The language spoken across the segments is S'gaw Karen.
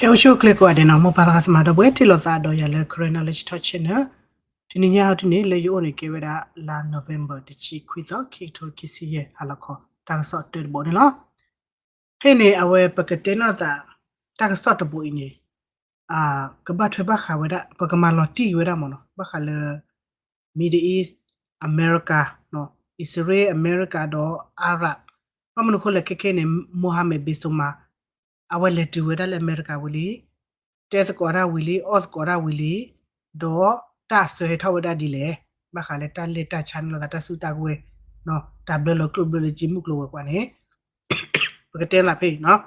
အဲၣ်အိၣ်ဆူၣ်အိၣ်ချ့ကိးဂၤဒဲးနီၤ, မိၢ်ပၢ်သရၣ်သမါဒီပုၢ်ဝဲၢ် ထံၣ်လိာ်သးဒီးယၤလၢ Karen Knowledge Talk Channel. တနံၤညါအံၤဒ်န့ၣ် လၢယအိၣ်န့ၣ်ကဲဝဲဒၣ်လါ November တဆံခွံသီ ခံကထိခံဆံယဲၢ် ဟါလီၤခီ တၢ်ကစီၣ်တၢတဘိန့ၣ်လီၤ. ဖဲအံၤန့ၣ် အဝဲပကတဲနီၣ်သး တၢ်ကစီၣ်တဘိအံၤန့ၣ် ကဘၣ်ထွဲဘၣ်ဃးဝဲဒၣ် ပကမၤလီၤတံၢ်ဝဲဒၣ်မ့ၢ်နီၤ, ဘၣ်ဃးလၢ Middle East, America, အံၣ်စရ့လး, အမဲရကၤဒီး Arab. ဘၣ်မနုၤအဃိလဲၣ် ခဲခဲန့ၣ် Mohammed bin Salman အဝဲလဲၤတုၤဝဲဒၣ်လၢ အမဲရကၤ ဝံၤလံ, တဲသကိးတၢ်ဝံၤလံ, အီၣ်သကိးတၢ်ဝံၤလံ, ဒီးတၢ်အစၢဟဲထီၣ်ဝဲဒၣ်ဒ်လဲၣ်, ဘၣ်ဃးလၢတၢ်လဲၤတၢ်ဆါန့ၣ်လိာ်သး တၢ်စုတၢ်ကဝဲၤ, တၢ်ဘျၢလီၤကျိၣ်ဘျၢလီၤစ့ မုၢ်ကျိၤဝဲၤကွာ်န့ၣ် ပကတဲသးဖဲအံၤနီၤ.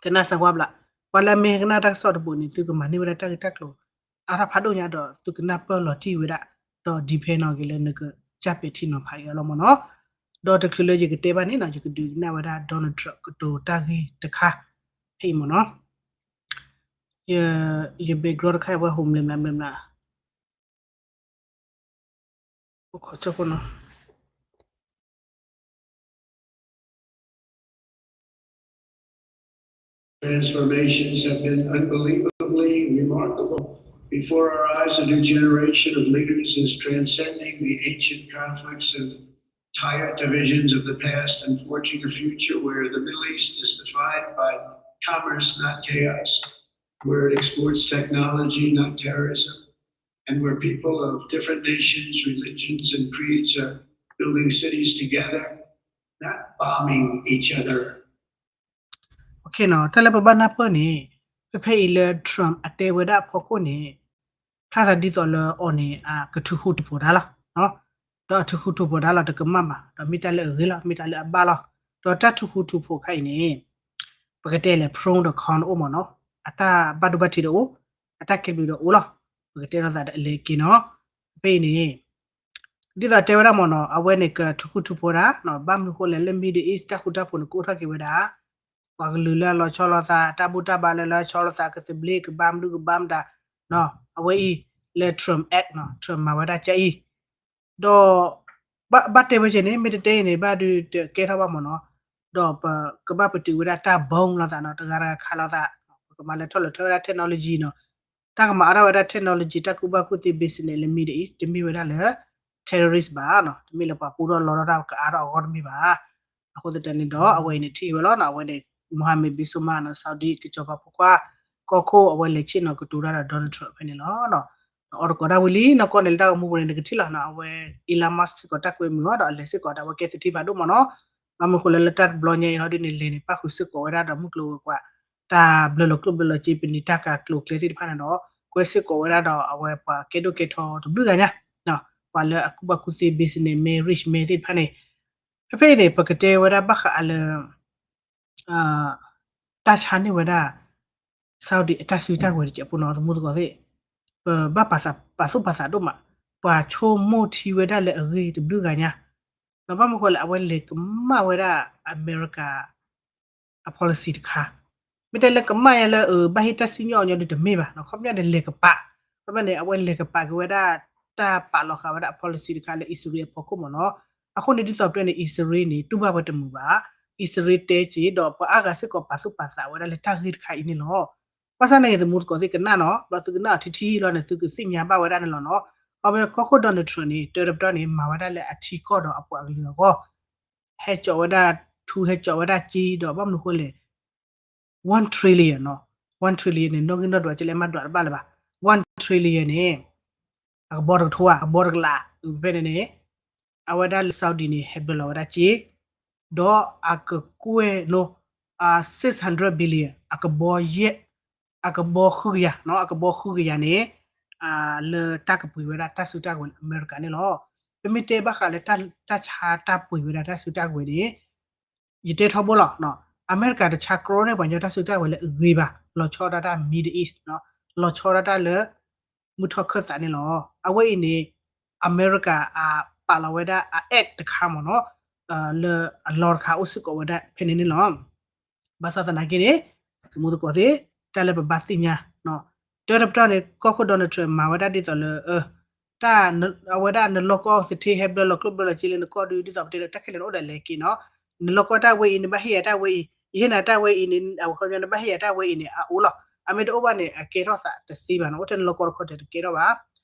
ကနၣ်စၢၤဝါဘျး, ပှၤလၢအမ့ၢ်ကနၣ်တၢ်ကစီၣ်တဘိန့ၣ် သုကမၤန့ၢ်ဝဲဒၣ်တၢ်ဂ့ၢ်တၢ်ကျိၤ အါထီၣ်ဖးဒိၣ်ညါဒီး သုကနၢ်ပၢၢ်လီၤတံၢ်ဝဲဒၣ်, ဒီး depend နီၤက့ၤလၢနကစၢ်ပဲာ်ထံနီၤဖးအံၤအလီၢ်မ့ၢ်နီၤ. ဒီးတချုးလၢယကတဲဘၣ်န့ၣ်နီၤ ယကဒုးကနၣ်ဝဲဒၣ် Donald Trump ကတိၤတၢ်ဂ့ၢ်တခါ ဖဲအံၤမ့ၢ်နီၤ. ယ ယ background တခါအံၤ အဝဲဟိးမလၢမလၢမလၢမလၢ အိၣ်ခိးဆိဖိနီၤ. Transformations have been unbelievably remarkable. Before our eyes, a new generation of leaders is transcending the ancient conflicts and tired divisions of the past and forging a future where the Middle East is defined by commerce, not chaos, where it exports technology, not terrorism, and where people of different nations, religions, and creeds are building cities together, not bombing each other. တၢ်လၢပဘၣ်နၢ်ပၢၢ်န့ၣ် ဖဲဖဲအံၤလၢ Trump အတဲဝဲဒၣ်အဖီခိၣ်န့ၣ် ဖျါသးဒ်သိးလၢအီၤန့ၣ် အကထုးဃူထုးဖိးတၢ်လီၤ. ဒီးအထုးဃူထုးဖိးတၢ်လီၤ တကမၣ်ဘၣ်, ဒီးမ့ၢ်တၢ်လၢအဂ့ၤလီၤ, မ့ၢ်တၢ်လၢအဘၣ်လီၤ. ဒီးတၢ်ထုးဃူထုးဖိးခါအံၤန့ၣ် ပကတဲလဲၣ် pro ဒီး con အိၣ်မ့ၢ်နီၤ, အတၢ်ဘၣ်ဒိဘၣ်ထံးဒီးအိၣ်, အတၢ်ကဲဘျုးဒီးအိၣ်လီၤ. ပကတဲလိာ်သးဒီးအလဲၤက့ၤနီၤ. ဖဲအံၤန့ၣ် ဒ်သိးတဲဝဲဒၣ်မ့ၢ်နီၤ အဝဲန့ၣ်ကထုးဃူထုးဖိးတၢ်, ဘၣ်မနုၤအဃိလဲၣ် လၢ Middle East တၢ်ဃူတၢ်ဖိးန့ၣ် ကအိၣ်ထီၣ်က့ၤဝဲဒၣ် ပှၤကလုာ်လၢအလီၤဆီလိာ်သး တၢ်ဘူၣ်တၢ်ဘါလၢလီၤဆီလိာ်သး ကသဘျ့ကဘါမနုၤကဘါမတၤ, အဝဲအံၤ လၢ Trump Act နီၤ Trump မၤဝဲဒၣ်ကအံၤ ဒီး ဘၣ်တဲဝဲကဲန့ၣ် မ့ၢ်တတဲအံၤန့ၣ် ဘၣ်ဒုးတကဲထီၣ်ဘၣ်မ့ၢ်နီၤ, ဒီးပကဘၣ်ပတုာ်ဝဲဒၣ်တၢ်ဘီလိာ်သးနီၤ တဂၤတဂၤခးလိာ်သး, ပကမၤလဲၤထီၣ်လဲၤထီဝဲဒၣ် technology နီၤ, တၢ်ကမၤအါထီၣ်ဝဲဒၣ် technology တၢ်ကူၣ်ဘၣ်ကူၣ်သ့ business လၢ Middle East တမ့ၢ်ဝဲဒၣ်လၢ terrorist ဘၣ်နီၤ, တမ့ၢ်လၢပှၤပူထီၣ်လီထီၣ်တၢ်ကအါထီၣ်အဂီၢ်တမ့ၢ်ဘၣ်. အဃိသတးန့ၣ်ဒီး အဝဲအံၤန့ၣ်ထံၣ်ဝဲလီၤနီၤ, အဝဲန့ၣ် Mohammed bin Salman နီၤ Saudi ကစီၤပၤဖိခွါ ကီၢ်ခိၣ် အဝဲလဲၤဆ့ၣ်နီၤကတိၤတၢ်ဒီး Donald Trump ဖဲန့ၣ်လီၤ. အီၣ်တကိးတၢ်ဝံၤလံ နီၢ်ကီၢ်န့ၣ် လၢတၢ်ဂီၤမူပူၤန့ၣ် နကထံၣ်လီၤနီၤ, အဝဲ Elon Musk စ့ၢ်ကီးတၢ်ကွဲမုာ်အီၤဒီးအလဲၤစ့ၢ်ကီးဒီးအဝဲကဲသထ့ဖးဒိၣ်မ့ၢ်နီၤ, ဘၣ်မနုၤအဃိလဲၣ် လၢတၢ်တဘျီညါအံၤဟီဒ်န့ၣ် လဲၤန့ၣ် ပၣ်ဃုာ်စ့ၢ်ကီးဝဲဒၣ်ဒီးမုၢ်ကျိၤဝဲၤကွာ် တၢ်ဘျၢလီၤကျိၣ်ဘျၢလီၤစ့ ပနံာ်တၢ်ကၤကျိၤကျဲသ့ၣ်တဖၣ်န့ၣ်ဒီး ကွဲစ့ၢ်ကီးဝဲဒၣ်ဒီးအဝဲပှၤကဲဒိၣ်ကဲထီတဘျုးဂၤညါ, ပှၤလၢအကူၣ်ဘၣ်ကူၣ်သ့ business man rich man သ့ၣ်တဖၣ်န့ၣ်, ဖဲဖဲအံၤန့ၣ် ပကတဲဝဲဒၣ်ဘၣ်ဃးလၢ တၢ်ဆါန့ၢ်ဝဲဒၣ် Saudi အတၢ်စုတၢ်ကဝဲၤတစဲးဖိနီၤ သမူသကိးသ့ၣ်, ပဘၣ်ပာ်သူၣ်ပာ်သးဒိၣ်မး, ပှၤဆိကမိၣ်ထံဝဲဒၣ်လၢအဂ့ၢ်တဘျုးဂၤညါ, ဒီးဘၣ်မနုၤအဃိလဲၣ် အဝဲလဲၤကမၣ်ဝဲဒၣ်အမဲရကၤ အ policy တခါ, မ့ၢ်တဲလၢကမၣ်ယါလၢအဘၣ်ဟ့ၣ်တၢ်စံၣ်ညီၣ်အီၤညီဒုးတမ့ၢ်ဘၣ်, ခီပညီန့ၣ်လဲၤကပာ်, ခီပညီန့ၣ် အဝဲလဲၤကပာ်က့ၤဝဲဒၣ် တၢ်ပာ်လီၤဃာ်ဝဲဒၣ်အ policy တခါလၢအံၣ်စရ့လးအဖီခိၣ်မ့ၢ်နီၤ, အဃိန့ၣ်ဒ်သိးပတဲန့ၣ် အံၣ်စရ့လးန့ၣ် တူၢ်ဘၣ်ဝဲတမုာ်ဘၣ်, အံၣ်စရ့လးတဲက့ၤ ဒီးပှၤအါဂၤစ့ၢ်ကီးပာ်သူၣ်ပာ်သးဝဲဒၣ်လၢတၢ်ဂ့ၢ်တခါအံၤန့ၣ်လီၤ. ဘၣ်ဆၣ်နာ်က့ၤသမူသကိးသ့ၣ်ကနၣ်နီၤ ဒီးသုကနၣ်အီၤထံထံလီၤန့ၣ် သုကသ့ၣ်ညါဘၣ်ဝဲဒၣ်န့ၣ်လီၤနီၤ, အဝဲကီၢ်ခိၣ် Donald Trump န့ၣ် တၢတပတီၢ်န့ၣ် မၤဝဲဒၣ်လၢအထံကီၢ်ဒီးအပှၤကလုာ်အဂီၢ် ဟဲကၠီးဝဲဒၣ်ထူ ဟဲကၠီးဝဲဒၣ်က့ဒီး ဘၣ်မနုၤအဃိလဲၣ် one trillion နီၤ, one trillion န့ၣ် နီၣ်ဂံၢ်နီၣ်ဒွးကလဲမးဒွးတဘၣ်လၢၤဘၣ်, one trillion န့ၣ် အကဘီတကထိဧါ အကဘီတကလး ဖဲန့ၣ်န့ၣ် အဝဲဒၣ်လၢ Saudi န့ၣ် ဟဲဘျၢလီၤဝဲဒၣ်က့ ဒီးအကကွဲၢ်နီၤ six hundred billion အကဘီယဲၢ် အကဘီဃုကယၤနီၤ အကဘီဃုကယၤန့ၣ် လၢတၢ်ကပှ့ၤဝဲဒၣ်တၢ်စုတၢ်ကဝဲၤလၢအမဲရကၤန့ၣ်လီၤ. ပမ့ၢ်တဲဘၣ်ဃးလၢတၢ်ဆါတၢ်ပှ့ၤဝဲဒၣ်တၢ်စုတၢ်ကဝဲၤန့ၣ် ယတဲထီဘိလီၤ. အမဲရကၤတဆါကြီန့ၢ်ပှၤကညီတၢ်စုတၢ်ကဝဲၤလၢအဂ့ၤဘၣ် လီၤဆီဒၣ်တၢ် Middle East နီၤ လီၤဆီဒၣ်တၢ်လၢ မုၢ်ထီၣ်ခၢၣ်သးန့ၣ်လီၤ. အဝဲအံၤန့ၣ် အမဲရကၤအပာ်လီၤဝဲဒၣ်အ act တခါမ့ၢ်နီၤ လၢအလီၢ်တခါအိၣ်စ့ၢ်ကီးဝဲဒၣ်ဖဲန့ၣ်န့ၣ်လီၤ. ဘၣ်ဆၣ်သနာ်က့န့ၣ် သမူသကိးသ့ၣ် တၢ်လၢပဘၣ်သ့ၣ်ညါ တၢတပတီၢ်န့ၣ် ကီၢ်ခိၣ် Donald Trump မၤဝဲဒၣ်ဒ်သိးလၢ အဝဲဒၣ်နလီၢ်ကီၢ်သထ့ဟဲဘျၢလီၤကျိၣ်ဘျၢလီၤစ့လၢနကီၢ်ဒုး ဒ်သိးပတဲလၢတၢ်ခဲလၢာ်န့ၣ်အိၣ်ဒီးလဲၤက့ၤနီၤ နလီၢ်ကီၢ်တၢ်ဝဲအံၤ နဘၣ်ဟ့ၣ်ယၤတၢ်ဝဲအံၤ ယဟ့ၣ်နၤတၢ်ဝဲအံၤန့ၣ် အဝဲခီပညီနဘၣ်ဟ့ၣ်ယၤတၢ်ဝဲအံၤန့ၣ် အအိၣ်လီၤ. အမ့ၢ်တအိၣ်ဘၣ်န့ၣ် အကဲထီၣ်သးတသ့ဘၣ်နီၤ, အိၣ်ထဲန့ၣ်လီၢ်ကီတခီတဲာ်တကဲထီၣ်ဘၣ်,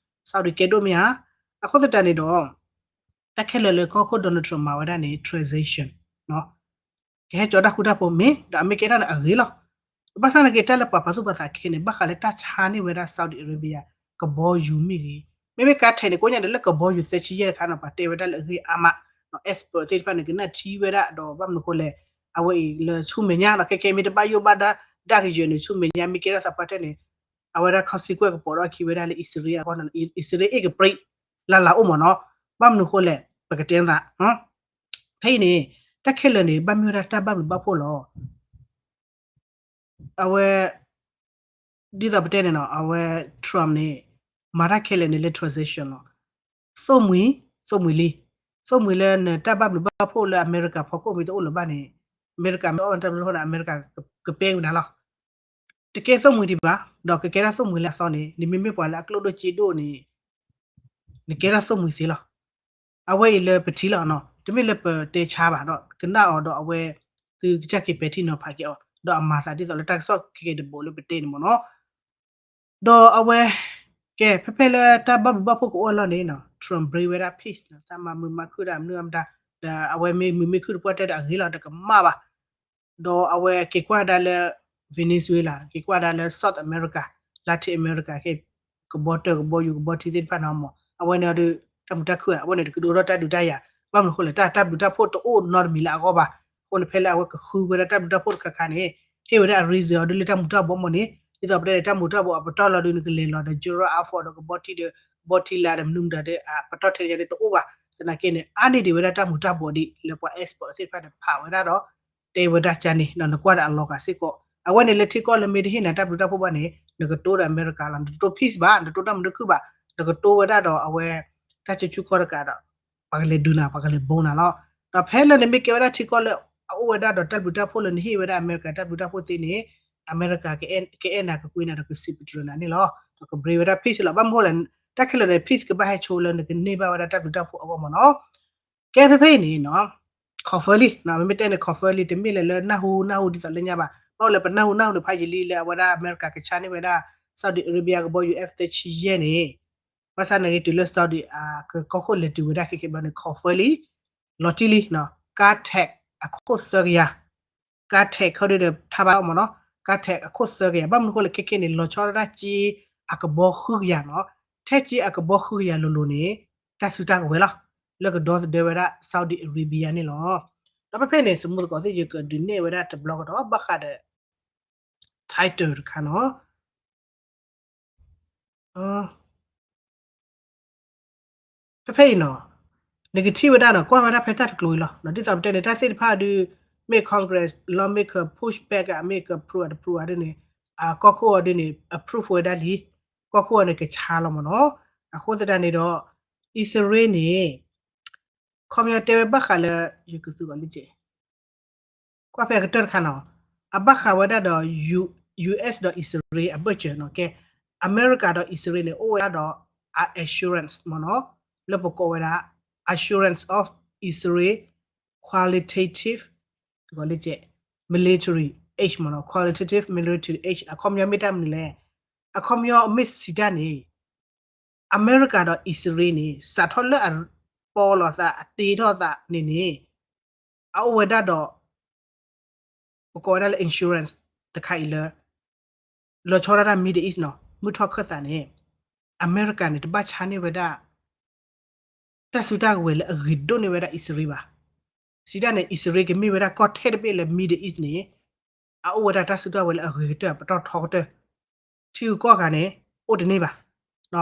Saudi ကဲဒိၣ်မ့ၢ်ဧါ. အဃိသတးန့ၣ်ဒီး တၢ်ခဲလၢာ်လၢကီၢ်ခိၣ် Donald Trump မၤဝဲဒၣ်န့ၣ် transition နီၤ, ကဟဲကၠီတၢ်ဃူတၢ်ဖိးမ့ၢ်ဒီး အမ့ၢ်ကဲထီၣ်န့ၣ်အဂ့ၤလီၤ. ဘၣ်ဆၣ်နာ်က့ တၢ်လၢပှၤပာ်သူၣ်ပာ်သးခဲန့ၣ် ဘၣ်ဃးလၢတၢ်ဆါန့ၢ်ဝဲဒၣ် Saudi Arabia ကဘီယူၤမ့ၢ်ဂ့ၤ, မ့မ့ၢ်ကါထဲးန့ၣ် ကိးညါဒီးလၢကဘီယူၤသၢဆံယဲၢ်တခါနီၤ ပှၤတဲဝဲဒၣ်လၢအဂ့ၢ်အါမး, expert သ့ၣ်တဖၣ်န့ၣ် ကနၣ်ထံဝဲဒၣ်ဒီး ဘၣ်မနုၤဃိလဲၣ်, အဝဲအံၤလၢဆူမဲာ်ညါနီၤ ခဲခဲမ့ၢ်တဘၣ်ယိၣ်ဘၣ်ဒၣ် ဒၣ်ကယၢၤန့ၣ် ဆူမဲာ်ညါမ့ၢ်ကဲထီၣ်သးပှၢ်ထဲန့ၣ် အဝဲဒၣ် consequence ကပိာ်ထီၣ်ခံဝဲဒၣ်လၢအံၣ်စရ့လးအဂီၢ်န့ၣ်လီၤ. အံၣ်စရ့လးအ့ၣ်ကပြံး လၢ်လၢ်အိၣ်မ့ၢ်နီၤ, ဘၣ်မနုၤဃိလဲၣ် ပကတဲသး ဖဲအံၤန့ၣ် တၢ်ခဲလၢာ်န့ၣ် ဘၣ်မ့ၢ်ဝဲဒၣ်တၢ်ဘၣ်ဘျုးဘၣ်ဖှိၣ်လီၤ. အဝဲ ဒ်သိးပတဲန့ၣ်နီၤ အဝဲ Trump န့ၣ် မၤတၢ်ခဲလၢာ်န့ၣ်လၢ transition လီၤ. သိၣ်မှံၤ သိၣ်မှံၤလံ, သိၣ်မှံၤလၢနတၢ်ဘၣ်ဘျုးဘၣ်ဖှိၣ်လၢအမဲရကၤဖီခိၣ်မ့ၢ်တအိၣ်လၢၤဘၣ်န့ၣ် အမဲရကၤမ့ၢ်အီၣ်တၢ်ဘျုးဖှိၣ်န့ၣ် အမဲရကၤကပဲဝဲနၤလီၤ. တကဲသိၣ်မှံၤဒံးဘၣ်, ဒီးကကဲထီၣ်သိၣ်မှံၤလၢအသီန့ၣ် နမ့မ့ၢ်ပှၤလၢအကျိၣ်ဒိၣ်စ့ဒိၣ်န့ၣ် နကဲထီၣ်သိၣ်မှံၤသ့လီၤ. အဝဲအံၤလၢပထံၣ်လီၤနီၤ, တမ့ၢ်လၢပတဲဆါဘၣ်ဒီး ကနၣ်အီၤဒီးအဝဲ သုကစၢ်က့ၤပဲာ်ထံနီၤဖးက့ၤအီၤ ဒီးအမၤသးဒ်သိးလၢတၢ်ကစီၣ်ခဲကဲတဘိးလၢပတဲန့ၣ်မ့ၢ်နီၤ. ဒီးအဝဲ ကဲ ဖဲဖဲလၢတၢ်ဘၣ်ဘျုးဘၣ်ဖှိၣ်ကအိၣ်အလီၢ်န့ၣ်နီၤ Trump ဘြ့ဝဲဒၣ် peace နီၤ, သးမၤမုာ်မၤခုၣ်ဒၣ်မနုၤအမတၤ, ဒီးအဝဲမ့ၢ်မုာ်မ့ၢ်ခုၣ်တပှၢ်တဲဒီးအဂ့ၤလီၤ တကမၣ်ဘၣ်. ဒီးအဝဲက့ၤကွၢ်ဒၣ်လၢ Venezuela က့ၤကွၢ်ဒၣ်လၢ South America, Latin America ကဘီတၢၢ်ကဘီယူၤကဘီထံသ့ၣ်တဖၣ်န့ၣ်မ့ၢ် အဝဲန့ၣ်ဒီး တၢ်မုာ်တၢ်ခုၣ် အဝဲန့ၣ်တကဒိးထီၣ်တၢ်ဒုးတၢ်ယၤ, ဘၣ်မနုၤဃိလဲၣ် တၢ်တၢ်ဘျုးတၢ်ဖှိၣ်တအိၣ်နီတမံၤလၢအဂီၢ်ဘၣ်. အဃိန့ၣ် ဖဲလၢအဝဲကဃုဝဲဒၣ်တၢ်ဘျုးတၢ်ဖှိၣ်တခါခါန့ၣ် ဟ့ၣ်ဝဲဒၣ်အ reason အီၤဒ်လၢတၢ်မူၤတၢ်ဘှီးမ့ၢ်န့ၣ် ဒ်သိးပတဲန့ၣ် တၢ်မူၤတၢ်ဘှီးအပတီၢ်လီၤဒုး နကလဲၤလီၤဒီး Gerald Ford ဒီးကဘီထံဒီး ကဘီထံလာ်ဒီး မနုၤမတၤဒီး အပတီၢ်ထဲန့ၣ်တအိၣ်ဘၣ်. သနာ်က့န့ၣ် အါန့ၢ်ဒံးဝဲဒၣ်တၢ်မူၤတၢ်ဘှီးဒ်လၢပှၤ expert သ့ၣ်တဖၣ်န့ၣ် ဖးဝဲဒၣ်ဒီး တဲဝဲဒၣ်ကန့ၣ် နကွၢ်ဒီးအလီၤဂာ်စ့ၢ်ကီး အဝဲန့ၣ်လၢထံကီၢ်လၢမ့ၢ်တဟ့ၣ်နၤတၢ်ဘျုးတၢ်ဖှိၣ်ဘၣ်န့ၣ် နကတိၤဒီးအမဲရကၤလီၤ, နတတိၤ peace ဘၣ်, နတတိၤတၢ်မုာ်တၢ်ခုၣ်ဘၣ်, နကတိၤဝဲဒၣ်ဒီးအဝဲ တၢ်စုဆူၣ်ခီၣ်တကးဒီး ပှၤကလဲၤဒုးနၤ ပှၤကလဲၤဘိနၤလီၤ. ဒီးဖဲလၢနမ့ၢ်ကဲဝဲဒၣ်ထံကီၢ်လၢ အအိၣ်ဝဲဒၣ်ဒီးတၢ်ဘျုးတၢ်ဖှိၣ်လၢနဟ့ၣ်ဝဲဒၣ်အမဲရကၤတၢ်ဘျုးတၢ်ဖှိၣ်သ့န့ၣ် အမဲရကၤကအဲၣ်နၤကကွံနၤဒီးကစံးပတြၢၤနၤန့ၣ်လီၤ. ဒီးကဘြ့ဝဲဒၣ် peace လီၤ. ဘၣ်မနုၤဃိလဲၣ် တၢ်ခဲလၢာ်န့ၣ် peace ကဘၣ်ဟဲဆိလၢနကန့ၢ်ဘၣ်ဝဲဒၣ်တၢ်ဘျုးတၢ်ဖှိၣ်အဂီၢ်မ့ၢ်နီၤ. ကဲဖဲဖဲအံၤန့ၣ်နီၤ confirm လံ, မ့မ့ၢ်တဲန့ၣ် confirm လံ တမ့ၢ်လၢၤလၢနၢ်ဟူနၢ်ဟူဒ်သိးလၢညါဘၣ်. ဘၣ်အိၣ်လၢပနၢ်ဟူနၢ်ဟူန့ၣ် ဖးယံာ်လံလၢအဝဲဒၣ်အမဲရကၤကဆါန့ၢ်ဝဲဒၣ် Saudi Arabia ကဘီယူၤ F သၢဆံယဲၢ်န့ၣ် ဘၣ်ဆၣ်နာ်က့တုၤလၢ Saudi အကီၢ်ခိၣ်လဲၤတုၤဝဲဒၣ်ခဲကဲဘျီန့ၣ် confirm လံ, လီၤတံၢ်လံ, ကါ tank အခိၣ်သၢကယၤ ကါ tank ခီဒုဒီးထါဘၣ်အီၤမ့ၢ်နီၤ, ကါ tank အခိၣ်သၢကယၤ, ဘၣ်မနုၤဃိလဲၣ် ခဲကဲန့ၣ် လီၤဆီဒၣ်တၢ်ကၠ့အကဘီဃုကယၤနီၤ, ထဲကၠ့အကဘီဃုကယၤလိၤလိၤန့ၣ် တၢ်စုတၢ်ကဝဲၤလီၤ, လၢကဒီသဒၢဝဲဒၣ် Saudi Arabia န့ၣ်လီၤ. ဒီးဖဲဖဲန့ၣ် သမူသကိးသ့ၣ်ယကဒုးနဲၣ်ဝဲဒၣ်တဘျီကဒီး ဘၣ်ဃးဒီး title တခါနီၤ. ဖဲဖဲအံၤနီၤ, နကထံၣ်ဝဲဒၣ်နီၤ ကွၢ်ဝဲဒၣ်ဖဲတၢ်တကျိၤအံၤလီၤ. ဒ်သိးပတဲန့ၣ် တၢ်သ့ၣ်တဖၣ်ဒုး မ့ၢ် Congress lawmaker push back မ့ၢ်က approve တ approve ဒ်န့ၣ် အကီၢ်ခိၣ်အီၤဒ်န့ၣ် approve ဝဲဒၣ်လံ, ကီၢ်ခိၣ်အီၤန့ၣ်ကဆါလီၤမ့ၢ်နီၤ. အဃိသတးန့ၣ်ဒီး အံၣ်စရ့လးန့ၣ် ခီပညီတဲဝဲဘၣ်ဃးလၢ ယကသူအီၤလံကဲ ကွၢ်ဖဲအကတၢၢ်တခါနီၤ, အဘၣ်ဃးဝဲဒၣ်ဒီး U- US ဒီးအံၣ်စရ့လးအဘၢၣ်စၢၤနီၤ. ကဲ အမဲရကၤဒီးအံၣ်စရ့လးန့ၣ် အိၣ်ဝဲဒၣ်ဒီး အ assurance မ့ၢ်နီၤ, လၢပကိးဝဲဒၣ် assurance of Israel qualitative military aid မ့ၢ်နီၤ, qualitative military aid အခီပညီမ့ၢ်တၢ်မနုၤလဲၣ်, အခီပညီမ့ၢ်စံးတၢ်န့ၣ် အမဲရကၤဒီးအံၣ်စရ့လးန့ၣ် စးထီၣ်လၢအပီလီၤသး အတ့ထီၣ်သးန့ၣ်န့ၣ် အအိၣ်ဝဲဒၣ်ဒီး ပကိးဝဲဒၣ်လၢ insurance တခါအံၤလၢ လီၤဆီဒၣ်တၢ် Middle East နီၤ, မုၢ်ထီၣ်ခၢၣ်သးန့ၣ် အမဲရကၤန့ၣ် တဘၣ်ဆါန့ၢ်ဝဲဒၣ် တၢ်စုတၢ်ကဝဲၤလၢအဂ့ၤဒိၣ်န့ၢ်ဝဲဒၣ်အံၣ်စရ့လးဘၣ်. စံးတၢ်န့ၣ် အံၣ်စရ့လးကမ့ၢ်ဝဲဒၣ်ကီၢ်ထဲတဘ့ၣ်လၢ Middle East န့ၣ် အအိၣ်ဝဲဒၣ်တၢ်စုတၢ်ကဝဲၤလၢအဂ့ၤကတၢၢ် ပတီၢ်ထီကတၢၢ် ထံဂုၤကီၢ်ဂၤန့ၣ် အိၣ်တန့ၢ်ဘၣ်.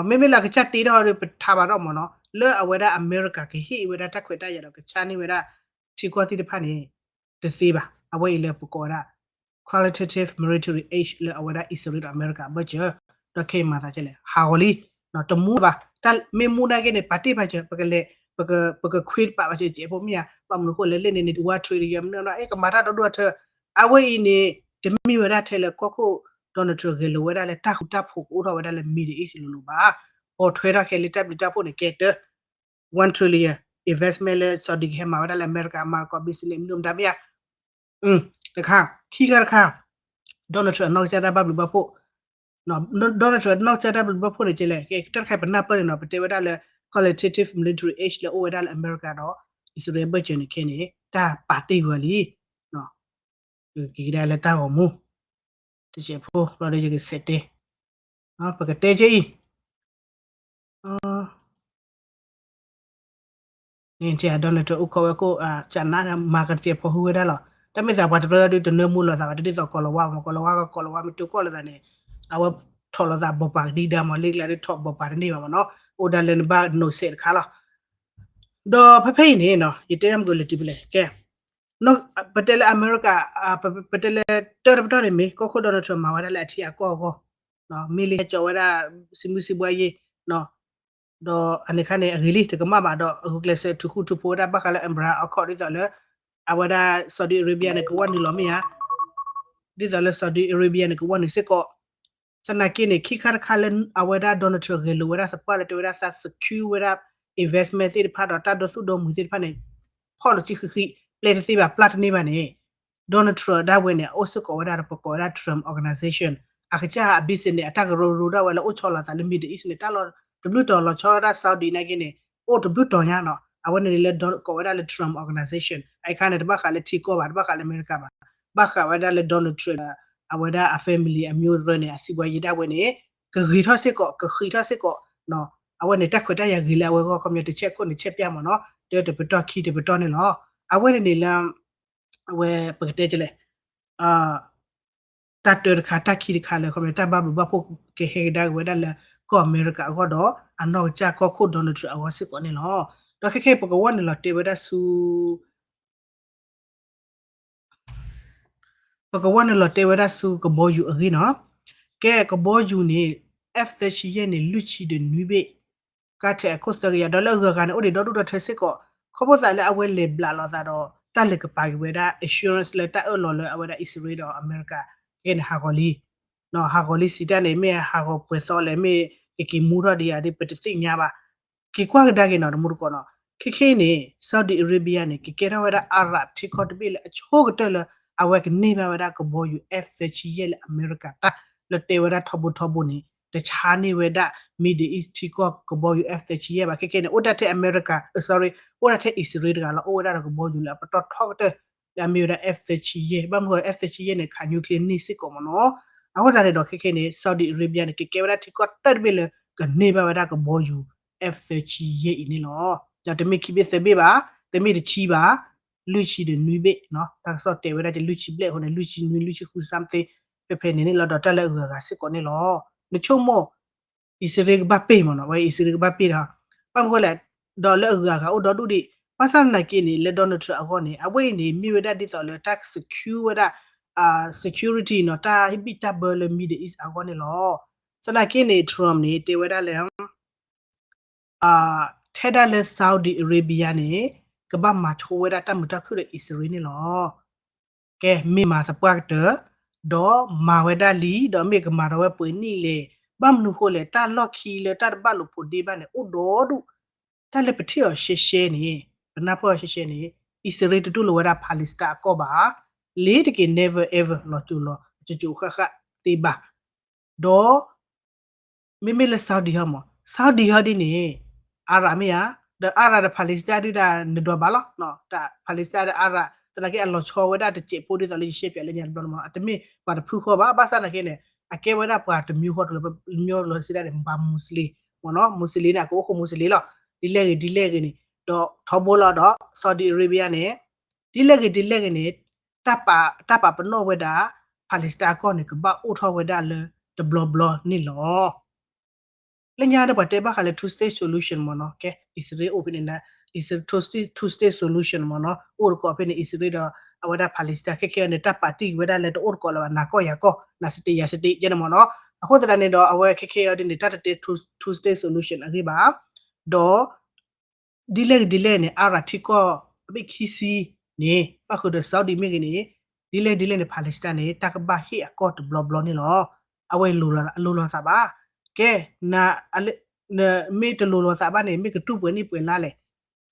မ့မ့ၢ်လၢအကစၢ်တ့ထီၣ်ဒီး ပထါဘၣ်ဒီးမ့ၢ်နီၤ လၢအဝဲဒၣ်အမဲရကၤကဟ့ၣ်ဝဲဒၣ်တၢ်ခွဲးတၢ်ယာ်ဒီးကဆါန့ၢ်ဝဲဒၣ် ထံကီၢ်သ့ၣ်တဖၣ်န့ၣ် တသ့ဘၣ်. အဝဲအံၤလၢပကိးဝဲဒၣ် qualitative military aid လၢအဝဲဒၣ်အံၣ်စရ့လးဒီးအမဲရကၤအဘၢၣ်စၢၤ ဒီးခဲအံၤမၤသးဒ်လဲၣ် ဟးဂီၤလံ တမူဘၣ်. တၢ်မ့ၢ်မူနာ်က့န့ၣ် ပာ်တ့ၢ်ပာ်စၢၤ ပကလဲၤ ပက ပကခွ့တပာ်ပာ်စၢၤစဲးဖိမ့ၢ်ဧါ. ဘၣ်မနုၤအဃိလဲၣ် လၢန့ၣ်န့ၣ် one trillion မနုၤ အဲ ကမၤတၢ်ဒီဒိၣ်အထၢ အဝဲအံၤန့ၣ် တမ့ၢ်ဝဲဒၣ်ထဲလၢကီၢ်ခိၣ် Donald Trump ဂဲၤလိာ်ဝဲဒၣ်လၢတၢ်ဃူတၢ်ဖိးကအိၣ်ထီၣ်ဝဲဒၣ်လၢ Middle East လိၤလိၤဘၣ်. ပိာ်ထွဲထီၣ်ခဲလၢတၢ်ဘျုးတၢ်ဖှိၣ်န့ၣ်ကဲတၢ် one trillion investment လၢ Saudi ကဟဲမၤဝဲဒၣ်လၢအမဲရကၤ အမၤကီး business မနုၤမတၤမ့ၢ်ဧါ. တခါ ခံခါတခါ Donald Trump အနီၢ်ကစၢ်တၢ်ဘၣ်ဘျုးဘၣ်ဖှိၣ် Donald Trump နီၢ်ကစၢ်တၢ်ဘျုးဘၣ်ဖှိၣ်န့ၣ်ကဲလဲၣ်, ကဲတၢ်တခါပနၢ်ပၢၢ်န့ၣ်နီၤ ပတဲဝဲဒၣ်လၢ collective military aid လၢအိၣ်ဝဲဒၣ်လၢအမဲရကၤဒီး အံၣ်စရ့လးဘၢၣ်စၢၤန့ၣ်ခဲန့ၣ် တၢ်ပာ်တ့ၢ်ဝဲလံ, ကက့ၤကဒါလၢတၢ်ဂီၤမူ တစဲးဖိလီၤဒီးယကဆဲးတဲ, ပကတဲကဲအံၤ န့ၣ် Donald Trump အိၣ်ခိးဝဲခိၣ် ကနး မၤကတစဲးဖိဟုဝဲဒၣ်လီၤ. တၢ်မ့ၢ်သးပှၤတရၢဒုးတနၢမူလိာ်သးဘၣ် တဒ်သိးကီၢ်လီၤဝါမး ကီၢ်လီၤဝါကီၢ်လီၤဝါမ့ၢ်တိၢ်ကီၢ်လိာ်သးန့ၣ် အဝဲထီၣ်လိာ်သးဘီၣ်ပာ်ကဒံဒါမး လ့ကျါဒုးထီၣ်ဘီၣ်ပာ်တန့ၢ်ဘၣ်မးနီၤ အိၣ်ဒၣ်လၢနဘၣ်နိးစဲးတခါလီၤ. ဒီးဖဲဖဲအံၤန့ၣ်နီၤ ယတဲတၢ်မသိးလဲၤတုၤဖဲလဲၣ် ကဲ ပတဲလၢအမဲရကၤ ပတဲလၢတၢ်တပတီၢ်န့ၣ်မ့ၢ် ကီၢ်ခိၣ် Donald Trump မၤဝဲဒၣ်လၢအထံအကီၢ်အဂီၢ် မ့ၢ်လံဟဲကၠီဝဲဒၣ် စံမုၢ်စံဘှါယ့ၢ် ဒီးအန့ၣ်ခါန့ၣ် အဂ့ၤလံ တကမၣ်ဘၣ်ဒီး အဂုာ်ကျဲးစၢးထုးဃူထုးဖိးဝဲဒၣ်ဘၣ်ဃးလၢ Abraham Accord ဒ်သိးလၢ အဝဲဒၣ် Saudi Arabia န့ၣ် ကဝီၢ်နုာ်လီၤမ့ၢ်ဧါ, ဒ်သိးလၢ Saudi Arabia န့ၣ် ကဝီၢ်နုာ်စ့ၢ်ကီး သနာ်က့န့ၣ် ခံခါတခါလၢအဝဲဒၣ် Donald Trump ဂဲၤလိာ်ဝဲဒၣ်သပှၢ်လၢတဲဝဲဒၣ်သး secure ဝဲဒၣ် investment သ့ၣ်တဖၣ်ဒီးတၢ်ဒီသူၣ်ဒီမုၢ်သ့ၣ်တဖၣ်န့ၣ် ဖီၣ်လိာ်ဆံဃံးဃံး ပျဲတသ့ဘၣ်ပျၢ်တန့ၢ်ဘၣ်န့ၣ် Donald Trump ဒၣ်ဝဲန့ၣ် အအိၣ်စ့ၢ်ကီးဝဲဒၣ်ဒီးပကိးဝဲဒၣ် Trump Organization အကစၢ်အ business န့ၣ် အတၢ်ကရၢကရိဒၣ်ဝဲလၢအိၣ်ဆီလီၤသးလၢ Middle East န့ၣ် တၢ်လီၢ်တဘျုးတီၤလီၤဆီဒၣ် Saudi နာ်က့န့ၣ် အိၣ်တဘျုးတီၤညါနီၤ အဝဲန့ၣ်လၢကိးဝဲဒၣ်လၢ Trump Organization အခါန့ၣ် တဘၣ်ဃးလၢထံကီၢ်ဘၣ် တဘၣ်ဃးလၢအမဲရကၤဘၣ် ဘၣ်ဃးဝဲဒၣ်လၢ Donald Trump အဝဲဒၣ်အ family အမျိုးရၢန့ၣ် အစံးဘှါယံၤဒၣ်ဝဲန့ၣ် ကဂ့ၤထီၣ်စ့ၢ်ကီး ကဃံးထီၣ်စ့ၢ်ကီး အဝဲန့ၣ်တၢ်ခွဲးတၢ်ယာ်ဂ့ၤလၢအဝဲဂီၢ်ခီပညီ တဆဲးခိၣ်န့ၣ်ဆဲးပျၢ်မးနီၤ တၢတပတီၢ်ခံတပတီၢ်န့ၣ်လီၤ အဝဲန့ၣ်န့ၣ်လၢ အဝဲပကတဲကလဲၣ် တၢ်တၢတခါ တၢ်ခံတခါလၢခီပညီ တၢ်ဘၣ်ဘျုးဘၣ်ဖှိၣ်ကဟဲကဒါက့ၤဝဲဒၣ်လၢကီၢ်အမဲရကၤအဂီၢ်ဒီး အနီၢ်ကစၢ်ကီၢ်ခိၣ် Donald Trump အဂီၢ်စ့ၢ်ကီးန့ၣ်လီၤ. ဒီးခဲခဲအံၤ ပကဝီၢ်နုာ်လီၤတဲဝဲဒၣ်ဆူ ပကဝီၢ်နုာ်လီၤတဲဝဲဒၣ်ဆူကဘီယူၤအဂ့ၢ်နီၤ. ကဲကဘီယူၤန့ၣ် F thirty-eight န့ၣ် လွံၢ်ဆံဒီးနွံဘ့ၣ် ကါထဲးအခိၣ်သၢကယၤ ဒီးလၢအဂုၤအဂၤန့ၣ် အိၣ်ဒံးဒီဒူၣ်ဒီထၢစ့ၢ်ကီး ခီဖျိသးလၢအဝဲလဲၤဘျးလိာ်သးဒီး တၢ်လဲၤကပၤက့ၤဝဲဒၣ် assurance လၢတၢ်အၢၣ်လီၤလၢအဝဲဒၣ်အံၣ်စရ့လးဒီးအမဲရကၤ ကဲန့ၣ် ဟးဂီၤလံ ဟးဂီၤလံစံးတၢ်န့ၣ် မ့ၢ်ဟးဂီၤပှဲၤသီလဲၣ် မ့ၢ်ကက့ၤမူထီၣ်ဒံးဧါဒီး ပတသ့ၣ်ညါဘၣ်. က့ၤကွၢ်ကဒါက့ၤနီၤ တမူတကိးနီၤ ခဲခဲအံၤန့ၣ် Saudi Arabia န့ၣ် ကကဲထီၣ်ဝဲဒၣ် Arab ထံကီၢ်တဘ့ၣ်လၢအဆိကတၢၢ်လၢ အဝဲကန့ၢ်ဘၣ်ဝဲဒၣ်ကဘီယူၤ F thirty-eight လၢအမဲရကၤတၢ် လၢတဲဝဲဒၣ်ထီဘိထီဘိန့ၣ် တဆါန့ၢ်ဝဲဒၣ် Middle East ထံကီၢ်ကဘီယူၤ F thirty-eight ဘၣ် ခဲခဲအံၤန့ၣ် အိၣ်ဒၣ်ထဲအမဲရကၤ sorry အိၣ်ဒၣ်ထဲအံၣ်စရ့လးတဂၤလီၤ အိၣ်ဝဲဒၣ်ဒီးကဘီယူၤလၢအပတီၢ်ထီကတၢၢ် လၢအမ့ၢ်ဝဲဒၣ် F thirty-eight ဘၣ်မနုၤဃိ F thirty-eight န့ၣ် ခး nuclear န့ၢ်စ့ၢ်ကီးမ့ၢ်နီၤ. အဃိသတးန့ၣ်ဒီးခဲခဲအံၤန့ၣ် Saudi Arabia န့ၣ် ကကဲဝဲဒၣ်ထံကီၢ်တၢတဘ့ၣ်လၢ ကန့ၢ်ဘၣ်ဝဲဒၣ်ကဘီယူၤ F thirty-eight အံၤန့ၣ်လီၤ. ဒီးတမ့ၢ်ခံဘ့ၣ်သၢဘ့ၣ်ဘၣ် တမ့ၢ်တဆံဘၣ် လွံၢ်ဆံဒီးနွံဘ့ၣ် တၢ်ကစီၣ်တဲဝဲဒၣ်ကလွံၢ်ဆံဘျဲၣ်အဃိန့ၣ် လွံၢ်ဆံနွံ လွံၢ်ဆံဃု something ဖဲဖဲန့ၣ်န့ၣ်လီၤ ဒီးတၢ်လၢအဂုၤအဂၤစ့ၢ်ကီးန့ၣ်လီၤ. နဆိကမိၣ် အံၣ်စရ့လးကဘၣ်ပ့ၢ်မ့ၢ်နီၤ ဝဲအံၣ်စရ့လးကဘၣ်ပ့ၢ်ဒီး ဘၣ်မနုၤဃိလဲၣ် ဒီးလၢအဂုၤအဂၤအိၣ်ဒီဒူၣ်ဒံး ဘၣ်ဆၣ်သနာ်က့န့ၣ် လၢ Donald Trump အဂီၢ်န့ၣ် အဝဲအံၤန့ၣ် မ့ၢ်ဝဲဒၣ်ဒ်သိးလၢတၢ် secure ဝဲဒၣ် security နီၤ တၢ်ဟ့ၣ်ဘံၣ်တၢ်ဘၢလၢ Middle East အဂီၢ်န့ၣ်လီၤ. သနာ်က့န့ၣ် Trump န့ၣ် တဲဝဲဒၣ်လၢ ထဲဒၣ်လၢ Saudi Arabia န့ၣ် ကဘၣ်မၤဆိဝဲဒၣ်တၢ်မုာ်တၢ်ခုၣ်ဒီးအံၣ်စရ့လးန့ၣ်လီၤ. ကဲ မ့ၢ်မၤသပှၢ်ကတၢၢ် ဒီးမၤဝဲဒၣ်လံ ဒီးမ့ၢ်ကမၤထီၣ်ဝဲပှဲၤနံၣ်လဲၣ် ဘၣ်မနုၤဃိလဲၣ် တၢ်လီၢ်ခံလၢတၢ်တဘၣ်လိာ်ဖိးဒ့ဘၣ်န့ၣ် အိၣ်ဒီဒူၣ် တၢ်လၢပထံၣ်အီၤရှဲရှဲန့ၣ် ပနၢ်ပၢၢ်အီၤရှဲရှဲန့ၣ် အံၣ်စရ့လးတတူၢ်လိာ်ဝဲဒၣ် Palestine အကီၢ်ဘၣ် လ့ၤတက့ၤ never ever လီၤစိၤလီၤ ကၠိကၠိဃၣ်ဃၣ်သ့ဘၣ် ဒီး မ့မ့ၢ်လၢ Saudi ဟီမး Saudi ဟီဒ်န့ၣ် Arab မ့ၢ်ဧါ ဒီး Arab ဒီး Palestine ဒုဒၣ်နဒွးဘၣ်လီၤ Palestine ဒီး Arab သနာ်က့အလီၤဆီဝဲဒၣ်တစဲးဖိဒ်သိးလၢယရှဲပၠးလၢညါတဘျီန့ၣ်မး အတမ့ၢ်ပှၤတဖုဃီဘၣ် ဘၣ်ဆၣ်သနာ်က့န့ၣ် အကဲဝဲဒၣ်ပှၤတမျိုးဃီတလၢ မျိုးလီၤစံးဒၣ်န့ၣ် ပှၤ Muslim မ့ၢ်နီၤ Muslim န့ၣ် အကအိၣ်ဃိ Muslim လီၤ ဒ်လဲၣ်ဂ့ၤဒ်လဲၣ်ဂ့ၤန့ၣ် ဒီးထီဘိလီၤဒီး Saudi Arabia န့ၣ် ဒ်လဲၣ်ဂ့ၤဒ်လဲၣ်ဂ့ၤန့ၣ် တၢ်ပာ်ပနီၣ်ဝဲဒၣ် Palestine အကီၢ်န့ၣ် ကဘၣ်အိၣ်ထီၣ်ဝဲဒၣ်လၢတဘျီဘျီန့ၣ်လီၤ. လၢညါဒီးပှၤတဲဘၣ်ဃးလၢ two state solution မ့ၢ်နီၤ ကဲ အံၣ်စရ့လးအိၣ်ဖဲန့ၣ် two state solution မ့ၢ်နီၤ အိၣ်တကိးဖဲန့ၣ် အံၣ်စရ့လးဒီး အဝဲဒၣ် Palestine ခဲခဲအံၤန့ၣ် တၢ်ပာ်တံၢ်က့ၤဝဲဒၣ်လၢတအိၣ်တကိးလၢၤဘၣ် နၤကီၢ်ယၤကီၢ် နၤ state ယၤ state ယဲန့ၣ်မ့ၢ်နီၤ အဃိသတးန့ၣ်ဒီး အဝဲခဲခဲအံၤဒ်န့ၣ် တၢ်တတဲ two state solution အဂ့ၢ်ဘၣ် ဒီး ဒ်လဲၣ်ဂ့ၤဒ်လဲၣ်န့ၣ် Arab ထံကီၢ်အဘ့ၣ်ခံဆံန့ၣ် ဘၣ်ဃုာ်ဒီး Saudi မ့ၢ်ဂ့ၤန့ၣ် ဒ်လဲၣ်ဒ်လဲၣ်န့ၣ် Palestine န့ၣ် တၢ်ကဘၣ်ဟ့ၣ်အကီၢ်တဘျီဘျီန့ၣ်လီၤ. အဝဲလိၤလိာ်သးဘၣ် ကဲ န မ့ၢ်တလိၤလိာ်သးဘၣ်န့ၣ် မ့ၢ်ကတူၢ်ပှဲၤနံၣ် ပှဲၤလါလဲၣ်